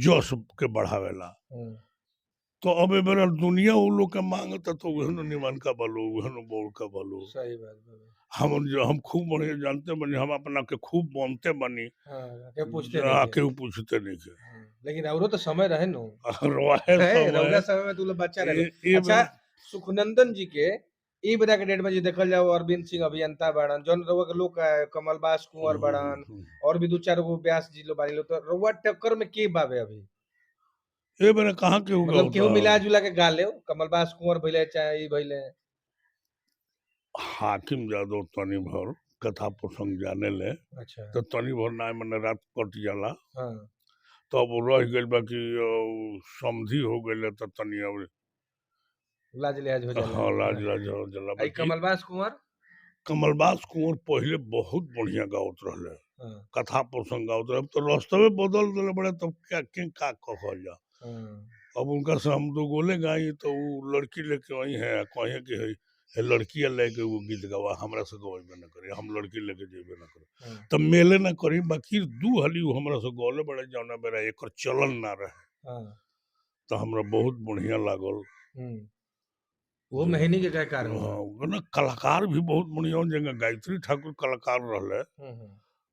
Speaker 2: जस के बढ़ावेला। तो अब ए बेरा दुनिया उ लोग के मांगता तो उहेनो निमन का बलो, उहेनो बोल का बलो।
Speaker 1: सही बात बा।
Speaker 2: हम जो हम खूब बढ़िया जानते बनी, हम अपना के खूब बनते बनी।
Speaker 1: हाँ, के पूछते
Speaker 2: आ
Speaker 1: नहीं।
Speaker 2: केहू पूछते नहीं के।
Speaker 1: हाँ, लेकिन औरो तो समय रहे नु।
Speaker 2: रहे
Speaker 1: है, रउरा
Speaker 2: समय
Speaker 1: समय में तू लोग बच्चा रहे।
Speaker 2: ए
Speaker 1: अच्छा,
Speaker 2: बेरा
Speaker 1: सुखनंदन जी के ई बेरा के डेट में जे देखल जाओ अरविंद सिंह अभियंता बाड़न, जौन रउआ के लोग कमलबास कुंवर बाड़न, और भी दू चार गो व्यास जी लो बानी लो, तो रउआ टक्कर में के बावे अभी?
Speaker 2: ए बेरा कहाँ केहू
Speaker 1: मतलब केहू
Speaker 2: गावता?
Speaker 1: मिला जुला के गा ले, कमलबास कुंवर भइले चाहे ई भइले।
Speaker 2: हाकिम यादव तनी भर कथा प्रसंग जाने ले।
Speaker 1: अच्छा।
Speaker 2: तो तनी भर ना मने रात कट जाला।
Speaker 1: हाँ
Speaker 2: तब वो रह गइल बा कि समझी हो गइल त तनी अब
Speaker 1: लाज लिहाज हो जाला।
Speaker 2: हाँ, लाज लाज हो जाला।
Speaker 1: आई
Speaker 2: बाकी
Speaker 1: कमलबास कुंवर।
Speaker 2: कमलबास कुंवर पहले बहुत बढ़िया गावत रहले,
Speaker 1: हाँ
Speaker 2: कथा प्रसंग गावत रहे। अब तो रास्तवे बदल दिले बड़े, तब क्या के का कहल जा।
Speaker 1: हाँ
Speaker 2: अब उनका से हम दो गोले गाई तो उ लड़की लेके आई है, कहे कि है हे लड़की लेके वो गीत गवा, हमरा से गवेबे न करे, हम लड़की लेके जेबे न करे, तब मेले न करी। बाकी दू हाली उ हमरा से गौले बड़े जौना बेरा एकर चलन ना रहे,
Speaker 1: हाँ
Speaker 2: तो हमरा बहुत बढ़िया लागल।
Speaker 1: वो महीनी के गायकार हो।
Speaker 2: हाँ, ना कलाकार भी बहुत बढ़िया हो, जेंगा गायत्री ठाकुर कलाकार रहले,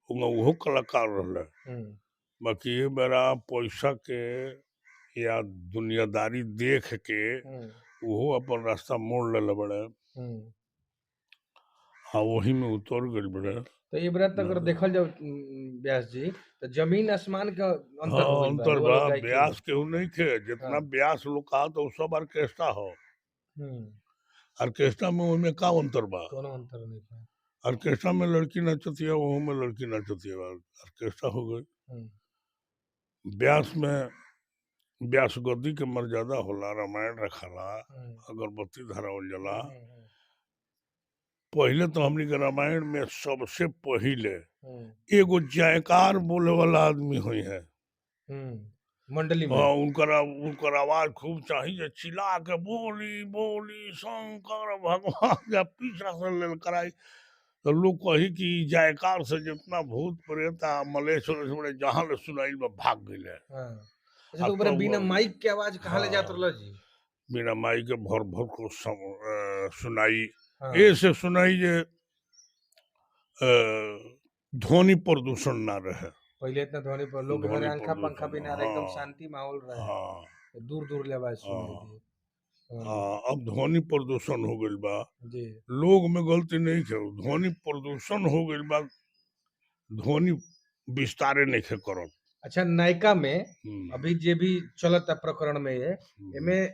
Speaker 2: उंगा उहो कलाकार रहले। बाकी ये बेरा पैसा के या दुनियादारी देख के उहो अपन रास्ता मोड़ लेले बड़े आ वही में उतर गइल बड़े।
Speaker 1: तो ये बरा अगर देखल जाओ व्यास जी, तो जमीन आसमान के अंतर
Speaker 2: हाँ,
Speaker 1: हो गइल बा,
Speaker 2: अंतर
Speaker 1: रउआ
Speaker 2: बा।
Speaker 1: लोग गायकी में।
Speaker 2: ब्यास केहू नहीं खे, जितना
Speaker 1: हाँ।
Speaker 2: ब्यास लोग कहा तो सब ऑर्केस्ट्रा हो। ऑर्केस्ट्रा में ओमे का अंतर बा?
Speaker 1: कोनो अंतर नहीं था।
Speaker 2: ऑर्केस्ट्रा में लड़की नचतिया, ओहू में लड़की नचतिया, ऑर्केस्ट्रा हो गई। ब्यास में ब्यास गद्दी के मर्यादा होला, रामायण रखाला, अगरबत्ती धरावल जाला। पहिले तो हमनी के रामायण में सबसे पहिले एगो जयकार बोले वाला आदमी हुई है।
Speaker 1: मंडली में।
Speaker 2: हाँ, उनकर उनकर आवाज खूब चाहिए, जे चिल्ला के बोली बोली शंकर भगवान या पीछा से लेल कराई तो लोग कही कि ई जयकार से जितना भूत प्रेत आ मलेच्छ उलेच्छ जहाँ ले सुनाइल बा भाग गइल है।
Speaker 1: हाँ। अच्छा, तो ओकरा बिना माइक के आवाज कहाँ ले जात रहल जी?
Speaker 2: बिना माइक के भर भर को सुनाई।
Speaker 1: हाँ।
Speaker 2: ऐसे सुनाई जे ध्वनि प्रदूषण ना रहे।
Speaker 1: पहले इतना ध्वनि पर लोग
Speaker 2: ध्वनि
Speaker 1: घरे अंखा पंखा
Speaker 2: प्रदूषण,
Speaker 1: भी ना रहे, एकदम
Speaker 2: हाँ।
Speaker 1: शांति माहौल रहे।
Speaker 2: हाँ।
Speaker 1: दूर दूर ले आवाज सुनाई
Speaker 2: हाँ।
Speaker 1: दी। हाँ।
Speaker 2: हाँ, अब ध्वनि प्रदूषण हो गइल बा।
Speaker 1: जी।
Speaker 2: लोग में गलती नहीं है, ध्वनि प्रदूषण हो गइल बा, ध्वनि विस्तारे नहीं खे करत।
Speaker 1: अच्छा, नायिका में अभी जे भी चलता प्रकरण में ये एमे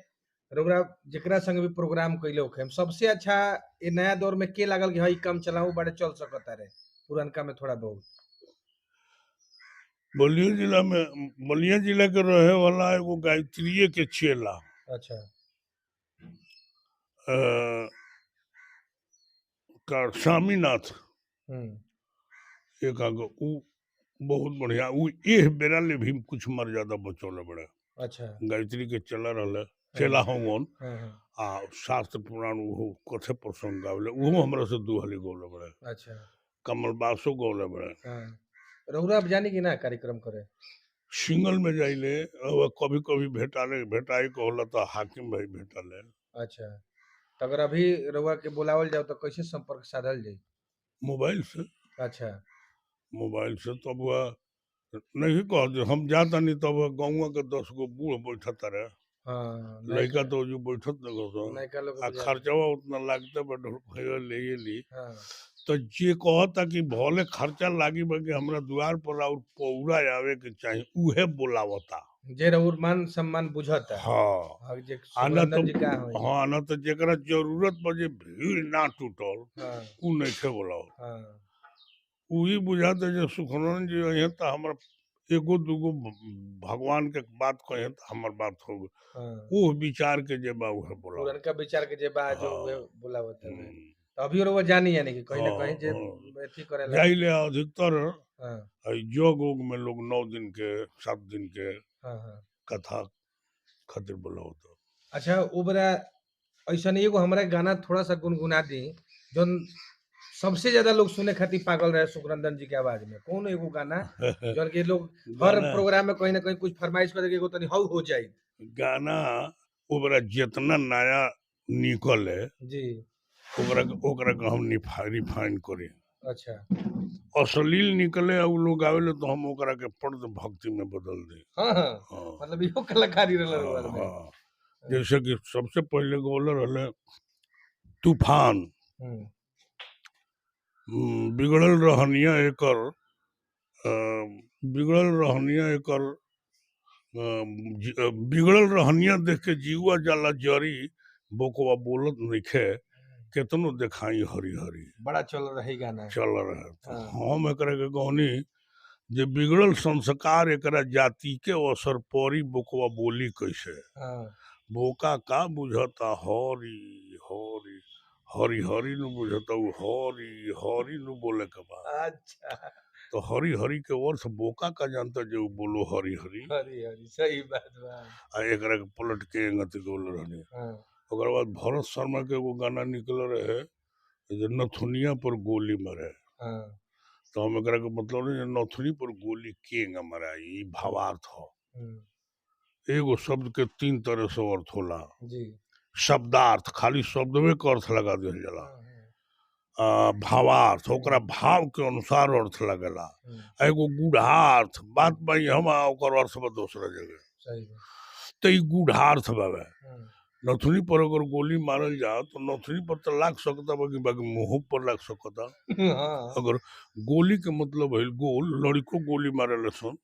Speaker 1: रउरा जेकरा संग भी प्रोग्राम कइले होखे, हम सबसे अच्छा ये नया दौर में के लागल कि हई काम चलाऊ बड़े चल सकता रे, पुरनका में थोड़ा बहुत?
Speaker 2: बलिया जिला में, बलिया जिला के रहे वाला एगो गायत्रीये के चेला।
Speaker 1: अच्छा।
Speaker 2: का स्वामीनाथ एक आगो उ बहुत बढ़िया, उ एह बेरा ले भी कुछ मर्यादा बचौले बड़े।
Speaker 1: अच्छा।
Speaker 2: गायत्री के चेला रहले, चेला हवन।
Speaker 1: हाँ, हाँ।
Speaker 2: आ शास्त्र पुराण उहो कथे प्रसंग गावले, उहो हमरा से दू हाली गौले बड़े।
Speaker 1: अच्छा।
Speaker 2: कमलबासो गौले बड़े।
Speaker 1: हाँ। रउरा अब जानी कि ना कार्यक्रम करे?
Speaker 2: सिंगल में जाइले, अब कभी कभी भेटाले, भेटाई के होला तो हाकिम भाई भेटाले।
Speaker 1: अच्छा, तो अगर अभी रउआ के बुलावल जाओ तो कैसे संपर्क साधल जाई?
Speaker 2: मोबाइल से।
Speaker 1: अच्छा।
Speaker 2: मोबाइल से तब वह नहीं कह दे, हम जाता नहीं तब गौवा के 10 गो बूढ़ बैठता रहे।
Speaker 1: हाँ,
Speaker 2: लड़का तो जो बैठत न हो।
Speaker 1: नयका लोग
Speaker 2: आ खर्चवा उतना लागते बा ढोल ले ली।
Speaker 1: हाँ।
Speaker 2: तो जे कहता कि भले खर्चा लागी बाकी हमरा द्वार पर और पौरा आवे के चाही, उहे बोलावता।
Speaker 1: जे रउर मान सम्मान बुझता।
Speaker 2: हाँ।
Speaker 1: हाँ, जे
Speaker 2: आना
Speaker 1: सुखनंदन
Speaker 2: तो
Speaker 1: जी का होई।
Speaker 2: हाँ, ना तो जेकरा जरूरत पर जे भीड़ ना टूटल।
Speaker 1: हाँ।
Speaker 2: उ नइखे बोलावत।
Speaker 1: हाँ।
Speaker 2: उही बुझाता जे सुखनंदन जी अइहे त हमर एगो दूगो भगवान के बात कहे त हमर बात हो गई।
Speaker 1: हाँ।
Speaker 2: ओह विचार के जे बा उहे बोलावत।
Speaker 1: पुरनका विचार के जे बा जो
Speaker 2: हाँ।
Speaker 1: उहे बोलावत हवे। तो अभी रउआ जानी यानी कि कहीं ना
Speaker 2: हाँ,
Speaker 1: कहीं जे
Speaker 2: हाँ।
Speaker 1: अथी करेला।
Speaker 2: जाइले अधिकतर।
Speaker 1: हाँ।
Speaker 2: हई जग उग में लोग 9 दिन के 7 दिन के
Speaker 1: हाँ, हाँ।
Speaker 2: कथा खातिर बोलावत।
Speaker 1: अच्छा, उ बेरा ऐसन एगो हमरा गाना थोड़ा सा गुनगुना दी जौन सबसे ज्यादा लोग सुने खातिर पागल रहे सुखनंदन जी के आवाज में, कौन एगो गाना जौन के लोग हर प्रोग्राम में कहीं ना कहीं कुछ फरमाइश करे के एगो तनी हौ हो जाई?
Speaker 2: गाना ओकरा जितना नया निकले
Speaker 1: जी।
Speaker 2: ओकरा ओकरा के हम रिफाइन करी।
Speaker 1: अच्छा।
Speaker 2: अश्लील निकले और लोग गावेले तो हम ओकरा के पर्द भक्ति में बदल दी।
Speaker 1: हाँ, हाँ।
Speaker 2: हाँ।
Speaker 1: मतलब इहो कलाकारी रहल रउआ में।
Speaker 2: हाँ, जैसे कि सबसे पहले गौले रहले तूफान। बिगड़ल रहनिया एकर बिगड़ल रहनिया एकर बिगड़ल रहनिया देख के जीवा जाला जरी, बोकवा बोलत नइखे केतनो देखाई हरी हरी।
Speaker 1: बड़ा चल रही गाना।
Speaker 2: चल रहे तो
Speaker 1: हाँ।
Speaker 2: हम एकरा के कहनी जे बिगड़ल संस्कार एकरा जाति के असर परी, बोकवा बोली कैसे।
Speaker 1: हाँ।
Speaker 2: बोका का बुझता हरी हरी हरी हरी नु बुझता, उ हरी हरी नु बोले के बा।
Speaker 1: अच्छा।
Speaker 2: तो हरी हरी के अर्थ बोका का जानता जे उ बोलो हरी हरी।
Speaker 1: हरी हरी, सही बात बा।
Speaker 2: आ एकरा के पलट के एंगत गोल रहनी।
Speaker 1: हाँ।
Speaker 2: ओकर बाद भरत शर्मा के एगो गाना निकल रहे जे नथुनिया पर गोली मारे।
Speaker 1: हाँ।
Speaker 2: तो हम एकरा के मतलब नहीं जे नथुनी पर गोली केंगा मराई, ई भावार्थ ह। एगो शब्द के 3 तरह से अर्थ होला।
Speaker 1: जी।
Speaker 2: शब्दार्थ, खाली शब्दवे के अर्थ लगा दिहल जाला।
Speaker 1: हाँ, हाँ।
Speaker 2: भावार्थ, ओकरा भाव के अनुसार अर्थ लगेला। आ एगो गूढ़ार्थ, बात बाई हम आ ओकर अर्थ बा दोसरा जगह।
Speaker 1: सही बात।
Speaker 2: तो ई गूढ़ार्थ बावे। नथुनी पर अगर गोली मारल जा तो नथुनी पर तो लाग सकता बाकी बाकी मुंह पर लाग सकता।
Speaker 1: हाँ।
Speaker 2: अगर गोली के मतलब भइल गोल, लड़को गोली मारेला सन,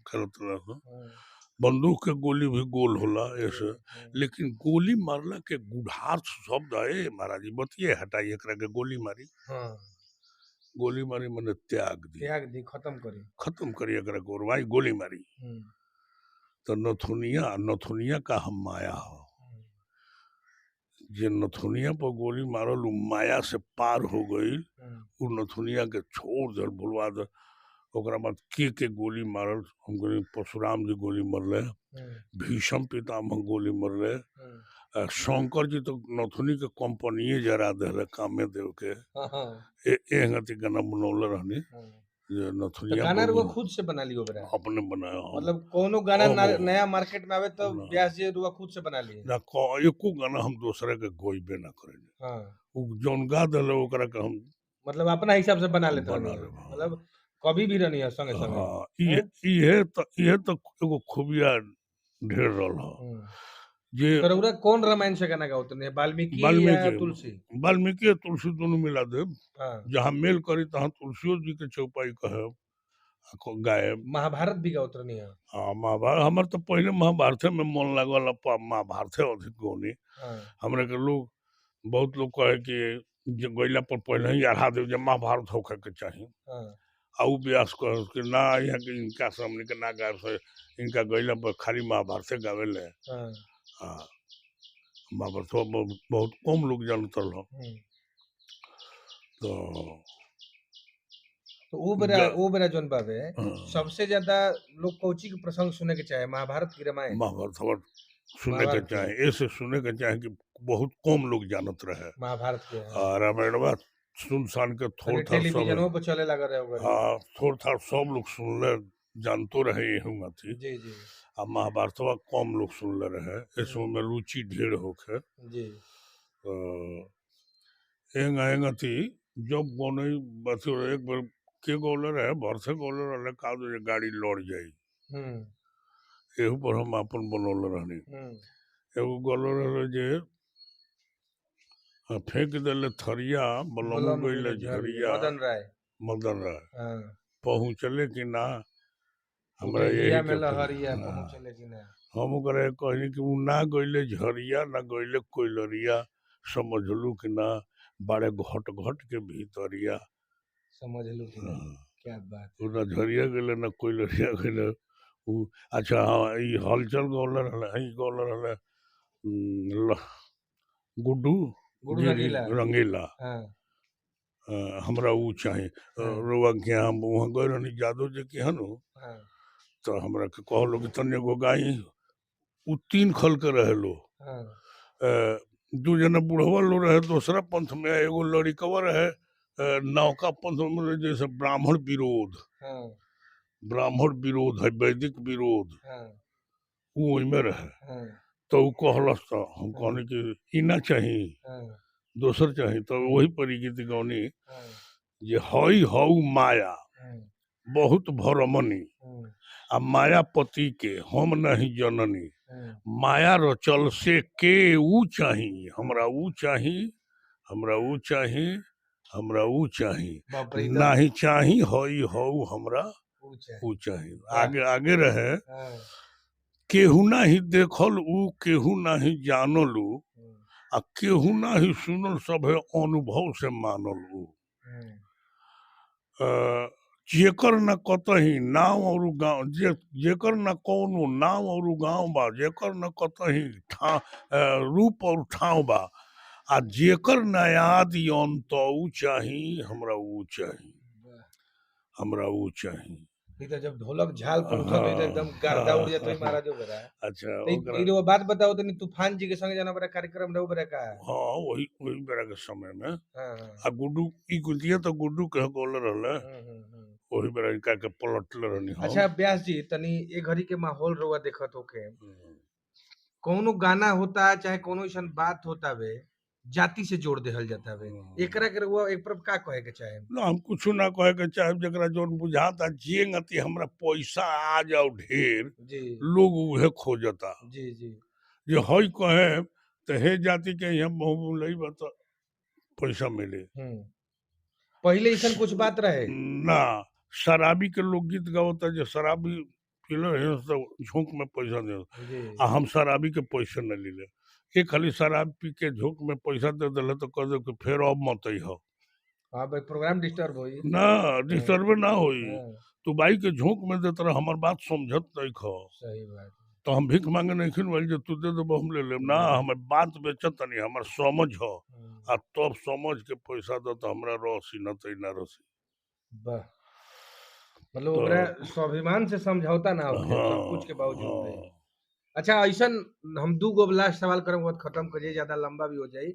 Speaker 2: खेलत रहे सन। बंदूक के गोली भी गोल होला ऐसे, लेकिन गोली मारला के गूढ़ार्थ शब्द है महाराज जी, बतिये हटाई एकरा के गोली मारी।
Speaker 1: हाँ,
Speaker 2: गोली मारी मने त्याग दी,
Speaker 1: त्याग दी, खत्म करी,
Speaker 2: खत्म करी एकरा के और भाई गोली मारी। तो नथुनिया, नथुनिया का हम माया हो, जे नथुनिया पर गोली मारल उ माया से पार हो गई, उ नथुनिया के छोड़ दल, भुलवा दल। ओकरा बाद के गोली मारल, हम कहनी परशुराम जी गोली मरले, भीष्म पितामह गोली मरले, शंकर जी तो नथुनी के कंपनिए जरा दिले कामे देव के। एहन अथी गाना बनौले रहनी जे
Speaker 1: तो
Speaker 2: नथुनिया
Speaker 1: गाना
Speaker 2: पर
Speaker 1: रुआ
Speaker 2: गोली
Speaker 1: खुद से बना लियो बरा?
Speaker 2: अपने बनाया हम।
Speaker 1: मतलब कोनो गाना
Speaker 2: अब
Speaker 1: नया मार्केट में आवे तो
Speaker 2: ना।
Speaker 1: व्यास जी रुआ खुद से बना लिए?
Speaker 2: ना, एको गाना हम दूसरे के गोइबे ना करेनी। उ जौन गा दिले ओकरा के हम
Speaker 1: मतलब अपना हिसाब से बना लेते
Speaker 2: बना
Speaker 1: रहनी।
Speaker 2: लेब, हाँ।
Speaker 1: मतलब कभी भी रहनी है संगे संगे।
Speaker 2: हाँ, इहे तो, इहे तो एगो खूबिया ढेर रहल ह जे
Speaker 1: तो रउरा कौन रामायण से गाना गावत रहे, वाल्मीकि या
Speaker 2: वाल्मीकि,
Speaker 1: तुलसी?
Speaker 2: वाल्मीकि और तुलसी दोनों मिला देब। जहाँ मेल करी तहाँ तुलसियो जी के चौपाई कहब गायब।
Speaker 1: महाभारत भी गावत रहनी है?
Speaker 2: हाँ, महाभारत हमर तो पहले महाभारते में मन लागल, महाभारते अधिक गौनी। हमरा के लोग बहुत लोग कहे कि जे गैला पर पहले ही अढ़ा देव जे महाभारत होखे के चाही। आ उ व्यास कह कि ना, यहाँ के इनका से हमनी के ना गायब से, इनका गैला पर खाली महाभारते गावेले। हाँ, महाभारत बहुत कम लोग जानत रह। तो
Speaker 1: तो उ बेरा, उ बेरा जोन बावे सबसे ज्यादा लोग कौची के प्रसंग सुने के चाहे, महाभारत की रामायण?
Speaker 2: महाभारत हमर सुने के
Speaker 1: महाभारत के।
Speaker 2: चाहे, ऐसे सुने के चाहे कि बहुत कम लोग जानत रहे।
Speaker 1: महाभारत के, हाँ।
Speaker 2: आ रामायणवा सुनसान के थोड़
Speaker 1: तनी
Speaker 2: थाड़ सब,
Speaker 1: टेलीविजनों पर चले लागल रहे ओकर।
Speaker 2: हाँ, थोड़ थाड़ सब लोग सुनले जानतो रहे एहू अथी।
Speaker 1: जी जी।
Speaker 2: आ महाभारतवा कम लोग सुनले रहे, इसमें में रुचि ढेर होखे। तो एंग एंग अथी जब गौने अथी एक बेर के गौले रहे, भरसे गौले रहे का जे गाड़ी लड़ जाई, एहू पर हम अपन बनौले रहनी। एगो गौले रहे जे फेंक देले थरिया, बलम
Speaker 1: बलम
Speaker 2: गइले
Speaker 1: गइले
Speaker 2: झरिया,
Speaker 1: मदन राय।
Speaker 2: मदन राय। पहुँचले कि ना हमरा
Speaker 1: उठैया
Speaker 2: यही
Speaker 1: में
Speaker 2: के
Speaker 1: लहरिया,
Speaker 2: हाँ।
Speaker 1: पहुँचले कि ना।
Speaker 2: हम ओकरा कहनी कि उ ना गइले झरिया ना गइले कोइलरिया, समझलू कि ना बाड़े घट घट के भीतरिया।
Speaker 1: समझलू कि ना, क्या बात।
Speaker 2: उ ना झरिया गइले ना कोइलरिया गइले उ। अच्छा हाँ, ई हलचल गौले रहले, ई गौले रहले गुड्डू
Speaker 1: गुड्डू रंगीला।
Speaker 2: रंगीला। हमरा उ चाही। रउआ के यहाँ हम वहाँ गए रहनी जादव जी के यहाँ नु, तो हमरा के कहलो कि तनी एगो गाई, उ 3 खल के रहे लो। दू जना बुढ़वा लो रहे दूसरा पंथ में, एगो लड़िकवा रहे नौका पंथ में, जैसे ब्राह्मण विरोध, ब्राह्मण विरोध है, वैदिक विरोध, उ ओइमे रहे। तो उ कहलस तो हम कहनी कि ई ना चाही, दोसर चाही। तो वही पर ई गीत गौनी जे हई हऊ माया बहुत भरमनी, आ मायापति के हम नहीं जननी, माया रचल से के ऊ चाही, हमरा ऊ चाही, हमरा ऊ चाही, हमरा ऊ चाही,
Speaker 1: बाप रे, ई तो
Speaker 2: नाही चाही हई हऊ हमरा
Speaker 1: ऊ चाही।
Speaker 2: ऊ चाही। आगे आगे रहे केहू नाही देखल ऊ, केहू नाही जानल ऊ, आ केहू नाही सुनल सभे अनुभव से मानल ऊ। जेकर न कतही नाव और गाँव, जे जेकर न कौनो नाव और गाँव बा, जेकर न कतही ठा रूप और ठाव बा, आ जेकर न आदि अंत ऊ चाही, हमरा ऊ चाही, हमरा ऊ चाही।
Speaker 1: ई तो जब ढोलक झाल पर उठत होई तो एकदम गर्दा उड़ जात होई महाराज ओकरा।
Speaker 2: अच्छा,
Speaker 1: तो
Speaker 2: ओकरा
Speaker 1: ई रउआ बात बताओ तनी, तूफान जी के संगे जना बड़ा कार्यक्रम रहो बड़ा का?
Speaker 2: हाँ, वही वही बेरा के समय में।
Speaker 1: हाँ।
Speaker 2: आ गुड्डू ई गुजिया तो गुड्डू के गोल रहले, वही बेरा इनका के पलटले रहनी हम।
Speaker 1: अच्छा व्यास जी, तनी ए घड़ी के माहौल रउआ देखत होके, कौनो गाना होता चाहे कौनो ऐसन बात होता बे, जाति से जोड़ देहल जाता बे, एकरा के रउआ एक पर का कहे के चाहे?
Speaker 2: ना, हम कुछ ना कहे के चाहे, जकरा जोन बुझाता जे गति हमरा पैसा आ जाओ ढेर, लोग उहे खोजता।
Speaker 1: जी जी।
Speaker 2: जे हई कहे तो हे जाति के यहाँ बहु लई तो पैसा मिले।
Speaker 1: पहले ऐसन कुछ बात रहे
Speaker 2: ना, शराबी के लोग गीत गावता जे शराबी पीले रहे तो झोंक में पैसा दे।
Speaker 1: जी।
Speaker 2: आ हम शराबी के पैसे न लीले, एक खाली शराब पी के झोंक में पैसा दे दिले तो कह दे कि फिर अब मत अइह।
Speaker 1: हाँ भाई, प्रोग्राम डिस्टर्ब होई।
Speaker 2: ना डिस्टर्ब ना होई।
Speaker 1: हाँ,
Speaker 2: तू बाई के झोंक में देत रह, हमर बात समझत नहीं खो।
Speaker 1: सही बात।
Speaker 2: तो हम भीख मांगे नहीं खिन वाली जो तू दे देबो हम ले लेब ना, हमर बात बेचत नहीं, हमर समझ हो। आ तब समझ के पैसा दे तो हमरा रसी न त ना रसी।
Speaker 1: वाह, मतलब
Speaker 2: तो-
Speaker 1: ओकरा स्वाभिमान से समझौता ना होखे सब कुछ के बावजूद भी।
Speaker 2: हाँ,
Speaker 1: अच्छा, ऐसन हम दू गो लास्ट सवाल करम, बहुत खत्म करिए, ज्यादा लंबा भी हो जाई।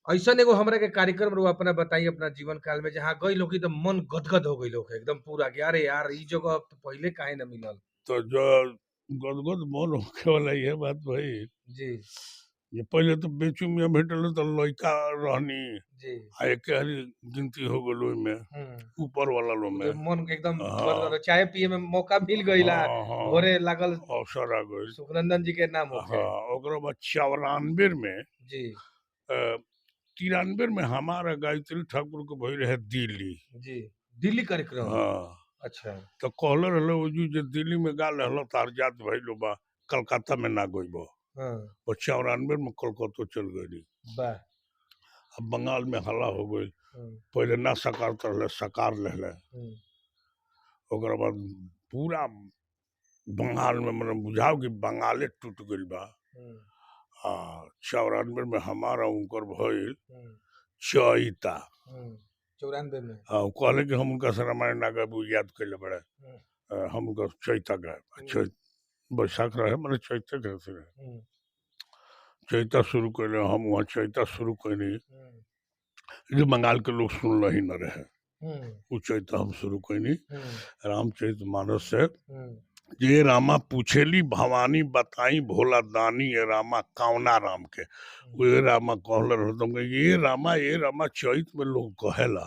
Speaker 1: ऐसन एगो हमरा के कार्यक्रम रहुआ अपना बताई अपना जीवन काल में जहाँ गई लोग तो मन गदगद हो गई लोग एकदम पूरा कि अरे यार ई जगह तो पहले काहे ना मिलल।
Speaker 2: तो जो गदगद मन होखे वाला ये बात भाई
Speaker 1: जी।
Speaker 2: ये पहले तो बेचू मियाँ भेटल तो लड़का रहनी
Speaker 1: जी।
Speaker 2: आ एके हाली गिनती हो गेल ओहिमे ऊपर वाला लो में।
Speaker 1: तो मन के एकदम
Speaker 2: हाँ।
Speaker 1: गदगद, चाय पिए में मौका मिल गईला,
Speaker 2: हाँ, हाँ,
Speaker 1: भोरे लागल
Speaker 2: अवसर आ गइल।
Speaker 1: सुखनंदन जी के नाम होखे।
Speaker 2: हाँ, ओकरा बाद 94 में
Speaker 1: जी।
Speaker 2: 93 में हमारा गायत्री ठाकुर के भई रहे दिल्ली।
Speaker 1: जी, दिल्ली कार्यक्रम।
Speaker 2: हाँ।
Speaker 1: अच्छा।
Speaker 2: तो कहले रहले ओजू जे दिल्ली में गा रहल तार जात भइलो बा, कलकत्ता में ना गइबो।
Speaker 1: हाँ।
Speaker 2: और 94 में कलकत्तो चल गई।
Speaker 1: वाह।
Speaker 2: अब बंगाल में हल्ला हो गई। पहले ना सकार रहले, सकार रहले। ओकरा बाद पूरा बंगाल में मतलब बुझाओ कि बंगाले टूट गइल बा। आ 94 में हमारा उनकर भइल चैता।
Speaker 1: 94 में।
Speaker 2: हाँ, उ कहले कि हम उनका से रामायण ना गाबू, याद कैले बड़े। हम उनका चैता गायब। चैत बैसाख रहे माने चैते के रहे। चैता शुरू कैले, हम वहाँ चैता शुरू कैनी। जो बंगाल के लोग सुन ही न रहे। उ चैता हम शुरू कैनी रामचरित मानस से। जे रामा पूछेली भवानी बताई भोला दानी, ये रामा कावना राम के। वो ये रामा कहले रहे तो हम कहे, ये रामा चैत में लोग कहेला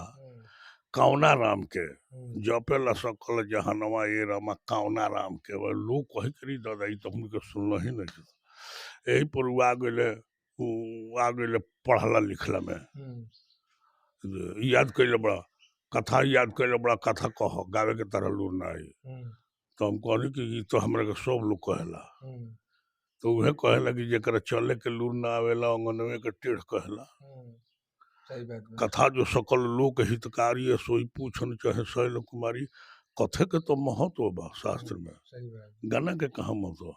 Speaker 2: कावना राम के, जपेला सकल जहनवा ये रामा कावना राम के। वो लोग कहे करी दादा ई तो हमके सुनल ही नहीं। यही पर उ आ गए, उ आ गए पढ़ला लिखला में। याद कैले बड़ा कथा, याद कैले बड़ा कथा कह गावे के तरह लूर ना आई। तो हम कहली कि ई तो हमरा के सब लोग कहेला। तो उहे कहेला कि जेकरा चले के लूर ना आवेला अंगनवे के टेढ़ कहेला।
Speaker 1: सही बात बा।
Speaker 2: कथा जो सकल लोक हितकारी है सोई पूछन चाहे शैल कुमारी। कथे के तो महत्व बा शास्त्र में,
Speaker 1: सही बात।
Speaker 2: गाना के कहाँ महत्व।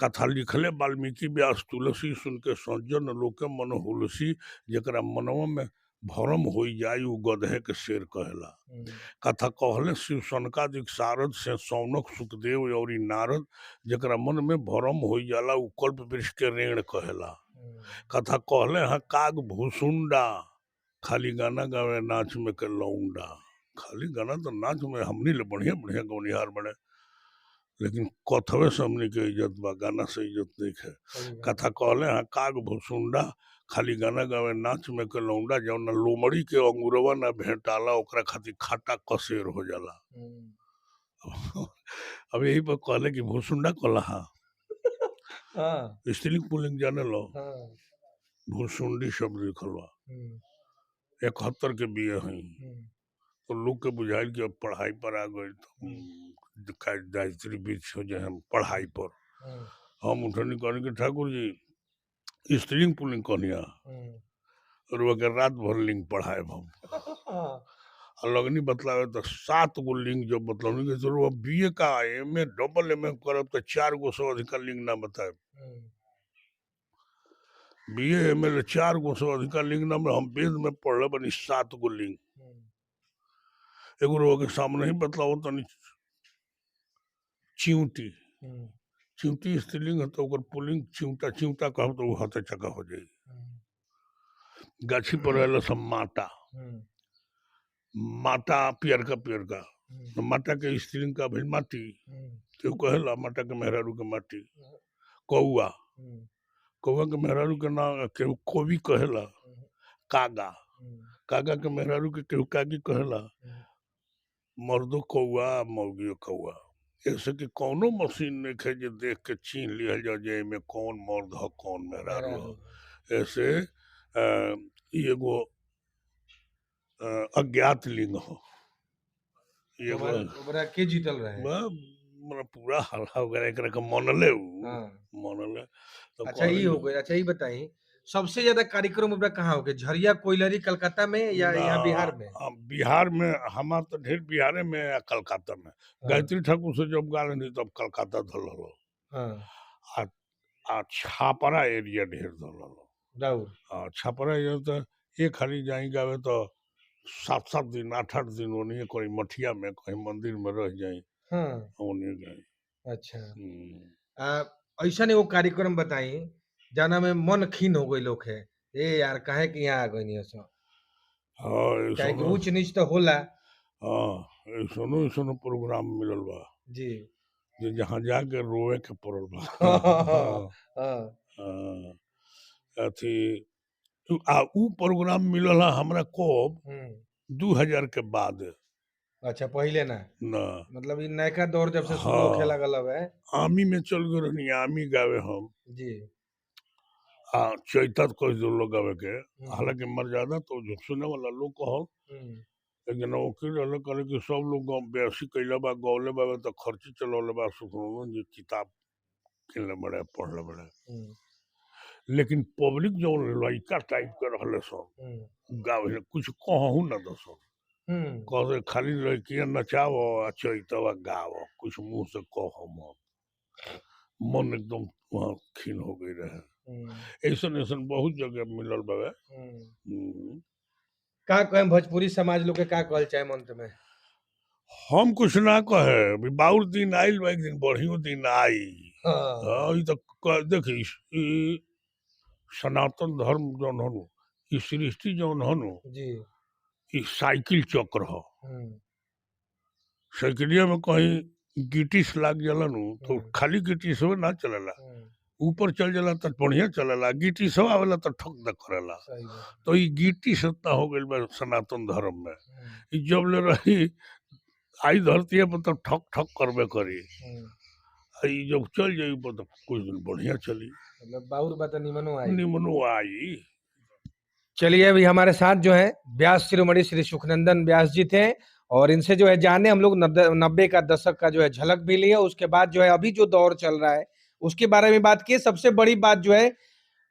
Speaker 2: कथा लिखले वाल्मीकि व्यास तुलसी सुन के सज्जन लोके मन हुलसी, जेकरा मनवा में भरम हो जाई उ गधे के शेर कहेला। कथा कहले शिव सनकादिक सारद से सौनक सुखदेव और नारद, जेकरा मन में भरम हो जाला उ कल्प वृक्ष के रेण कहेला। कथा कहले हाँ काग भूसुंडा, खाली गाना गावे नाच में के लौंडा। खाली गाना तो नाच में हमनी ले बढ़िया बढ़िया गौनिहार बने, लेकिन कथवे से हमनी के इज्जत बा, गाना से इज्जत नहीं है।
Speaker 1: सही बात।
Speaker 2: कथा कहले हाँ काग भूसुंडा, खाली गाना गावे नाच में के लौंडा, जौन ना लोमड़ी के अंगुरवा ना भेंटाला ओकरा खातिर खाटा कसेर हो जाला। अब यही पर कहले कि भूसुंडा कहला हाँ।
Speaker 1: हाँ।
Speaker 2: स्त्रीलिंग पुल्लिंग जाने लो।
Speaker 1: हाँ।
Speaker 2: भूसुंडी शब्द लिखल बा। 71 के बीए हई। तो लोग के बुझाइल कि अब पढ़ाई पर आ गई तो गायत्री बीच हो जाए हम पढ़ाई पर। हम उठनी कहनी कि ठाकुर जी स्त्रीलिंग पुल्लिंग कहनिया और वो के रात भर लिंग पढ़ाए हम। आ लगनी बतलावे तो 7 गो लिंग जो बतलावनी कि जरूर बी ए का M A double M A करब तो 4 गो से अधिक लिंग ना बताए। बी ए एम ए 4 गो से अधिक लिंग ना, हम वेद में पढ़ले बनी 7 गो लिंग। एगो रोग के सामने ही बतलाओ तनी चिंटी, चिंटी स्त्रीलिंग है तो ओकर पुल्लिंग चिंटा, चिंटा कहब तो वो हते चका हो जाई। गाछी पर रहला सब माटा, माटा पियरका पियरका, तो माटा के स्त्रीलिंग का भइल माटी, केहू कहेला माटा के मेहरारू के माटी। कौआ, कौआ के मेहरारू के नाम केहू कोबी कहेला। कागा, कागा के मेहरारू के केहू कागी कहेला। मर्दो कौआ मौगियो कौआ। ऐसे कि कौनो मशीन नहीं है जे देख के छीन लिहल जाए जे एमे कौन मर्द ह कौन मेहरारू ह। ऐसे ई एगो अज्ञात लिंग ह। ई एगो
Speaker 1: ओकरा के जीतल रहे?
Speaker 2: मतलब पूरा हल्ला हो गया, एकरा के मनले उ
Speaker 1: हाँ।
Speaker 2: मनले तो
Speaker 1: अच्छा ये हो गया। अच्छा ये बताई, सबसे ज्यादा कार्यक्रम अपना कहाँ हो गया, झरिया कोयलरी कलकत्ता में या यहाँ बिहार में?
Speaker 2: बिहार में हमार तो ढेर बिहारे में या कलकत्ता में।
Speaker 1: हाँ,
Speaker 2: गायत्री ठाकुर से जब गा लेनी तब कलकत्ता धल हलो।
Speaker 1: हाँ,
Speaker 2: आ छापरा एरिया ढेर धल हलो।
Speaker 1: राउर।
Speaker 2: आ छापरा एरिया तो एक खाली जाई गावे तो 7-7 दिन 8-8 दिन ओनिए कहीं मठिया में कहीं मंदिर में रह जाई।
Speaker 1: हाँ,
Speaker 2: ओनिए गई।
Speaker 1: अच्छा। ऐसा एगो कार्यक्रम बताई जाना में मन खीन हो गई लोग है, ए यार काहे के यहाँ आ गई सब?
Speaker 2: हाँ,
Speaker 1: काहे कि
Speaker 2: ऐसनो
Speaker 1: ऊंच नीच तो होला।
Speaker 2: हाँ, ऐसनो ऐसनो प्रोग्राम मिलल बा
Speaker 1: जी।
Speaker 2: जे जहाँ जाके रोवे के पड़ल बा।
Speaker 1: हाँ,
Speaker 2: हाँ, अथी आ उ प्रोग्राम मिलल है हमरा कब, 2000 के बाद।
Speaker 1: अच्छा, पहले ना?
Speaker 2: ना।
Speaker 1: मतलब ये नयका दौर जब से शुरू
Speaker 2: हाँ।
Speaker 1: होखे लगल हवे।
Speaker 2: आमी में चल गए रहनी, आमी गावे हम।
Speaker 1: जी।
Speaker 2: आ चैता कह दो लोग गावे के, हालांकि मर्यादा तो जो सुने वाला लोग कहल। एक जना वकील रहले, कहले कि सब लोग बेसी कैले बा गौले बा तो खर्ची चलौले बा, सुखनंदन जी किताब किनले बड़े पढ़ले बड़े, लेकिन पब्लिक जो लड़का टाइप के रहले सब गावे कुछ कहूँ ना दसो, कह खाली लड़कियां नचाओ आ चैतवा गाओ, कुछ मुंह से कहो मत। मन एकदम वहाँ खीन हो गई रहे। ऐसन ऐसन बहुत जगह मिलल बावे।
Speaker 1: का कहें भोजपुरी समाज लोग के, का कहल चाहे मंत में?
Speaker 2: हम कुछ ना कहे, अभी बाउर दिन आइल बा, एक दिन बढ़ियो दिन आई।
Speaker 1: हाँ,
Speaker 2: ई तो देखी ई सनातन धर्म जौन हनु, ई सृष्टि जौन हनु,
Speaker 1: जी।
Speaker 2: ई साइकिल चक्र ह। साइकिलिया में कहीं गिटिस लाग जाला नु तो खाली गिटिस ना चलेला, ऊपर चल जाला तो बढ़िया चलेला, गिटिस आवेला तो ठक द करेला।
Speaker 1: सही बात।
Speaker 2: तो ई गिटिस इतना हो गइल बा सनातन धर्म में, ई जब ले रही आई धरती पर तो ठक ठक करबे करी, आ ई जब चल जाई ऊपर तो कुछ दिन बढ़िया चली।
Speaker 1: मतलब बाउर बात निमनो आई।
Speaker 2: निमनो आई।
Speaker 1: चलिए अभी हमारे साथ जो है व्यास शिरोमणि श्री सुखनंदन व्यास जी थे, और इनसे जो है जाने हम लोग 90 का दशक का जो है झलक भी लिए, उसके बाद जो है अभी जो दौर चल रहा है उसके बारे में बात की। सबसे बड़ी बात जो है,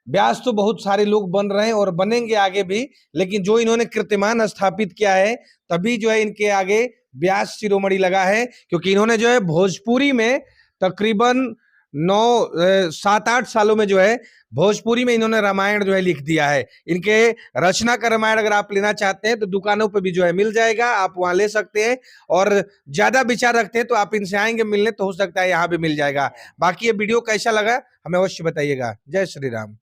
Speaker 1: व्यास तो बहुत सारे लोग बन रहे हैं और बनेंगे आगे भी, लेकिन जो इन्होंने कीर्तिमान स्थापित किया है तभी जो है इनके आगे व्यास शिरोमणि लगा है, क्योंकि इन्होंने जो है भोजपुरी में तकरीबन 7-8 सालों में जो है भोजपुरी में इन्होंने रामायण जो है लिख दिया है। इनके रचना का रामायण अगर आप लेना चाहते हैं तो दुकानों पे भी जो है मिल जाएगा, आप वहां ले सकते हैं। और ज्यादा विचार रखते हैं तो आप इनसे आएंगे मिलने तो हो सकता है यहाँ भी मिल जाएगा। बाकी ये वीडियो कैसा लगा हमें अवश्य बताइएगा। जय श्री राम।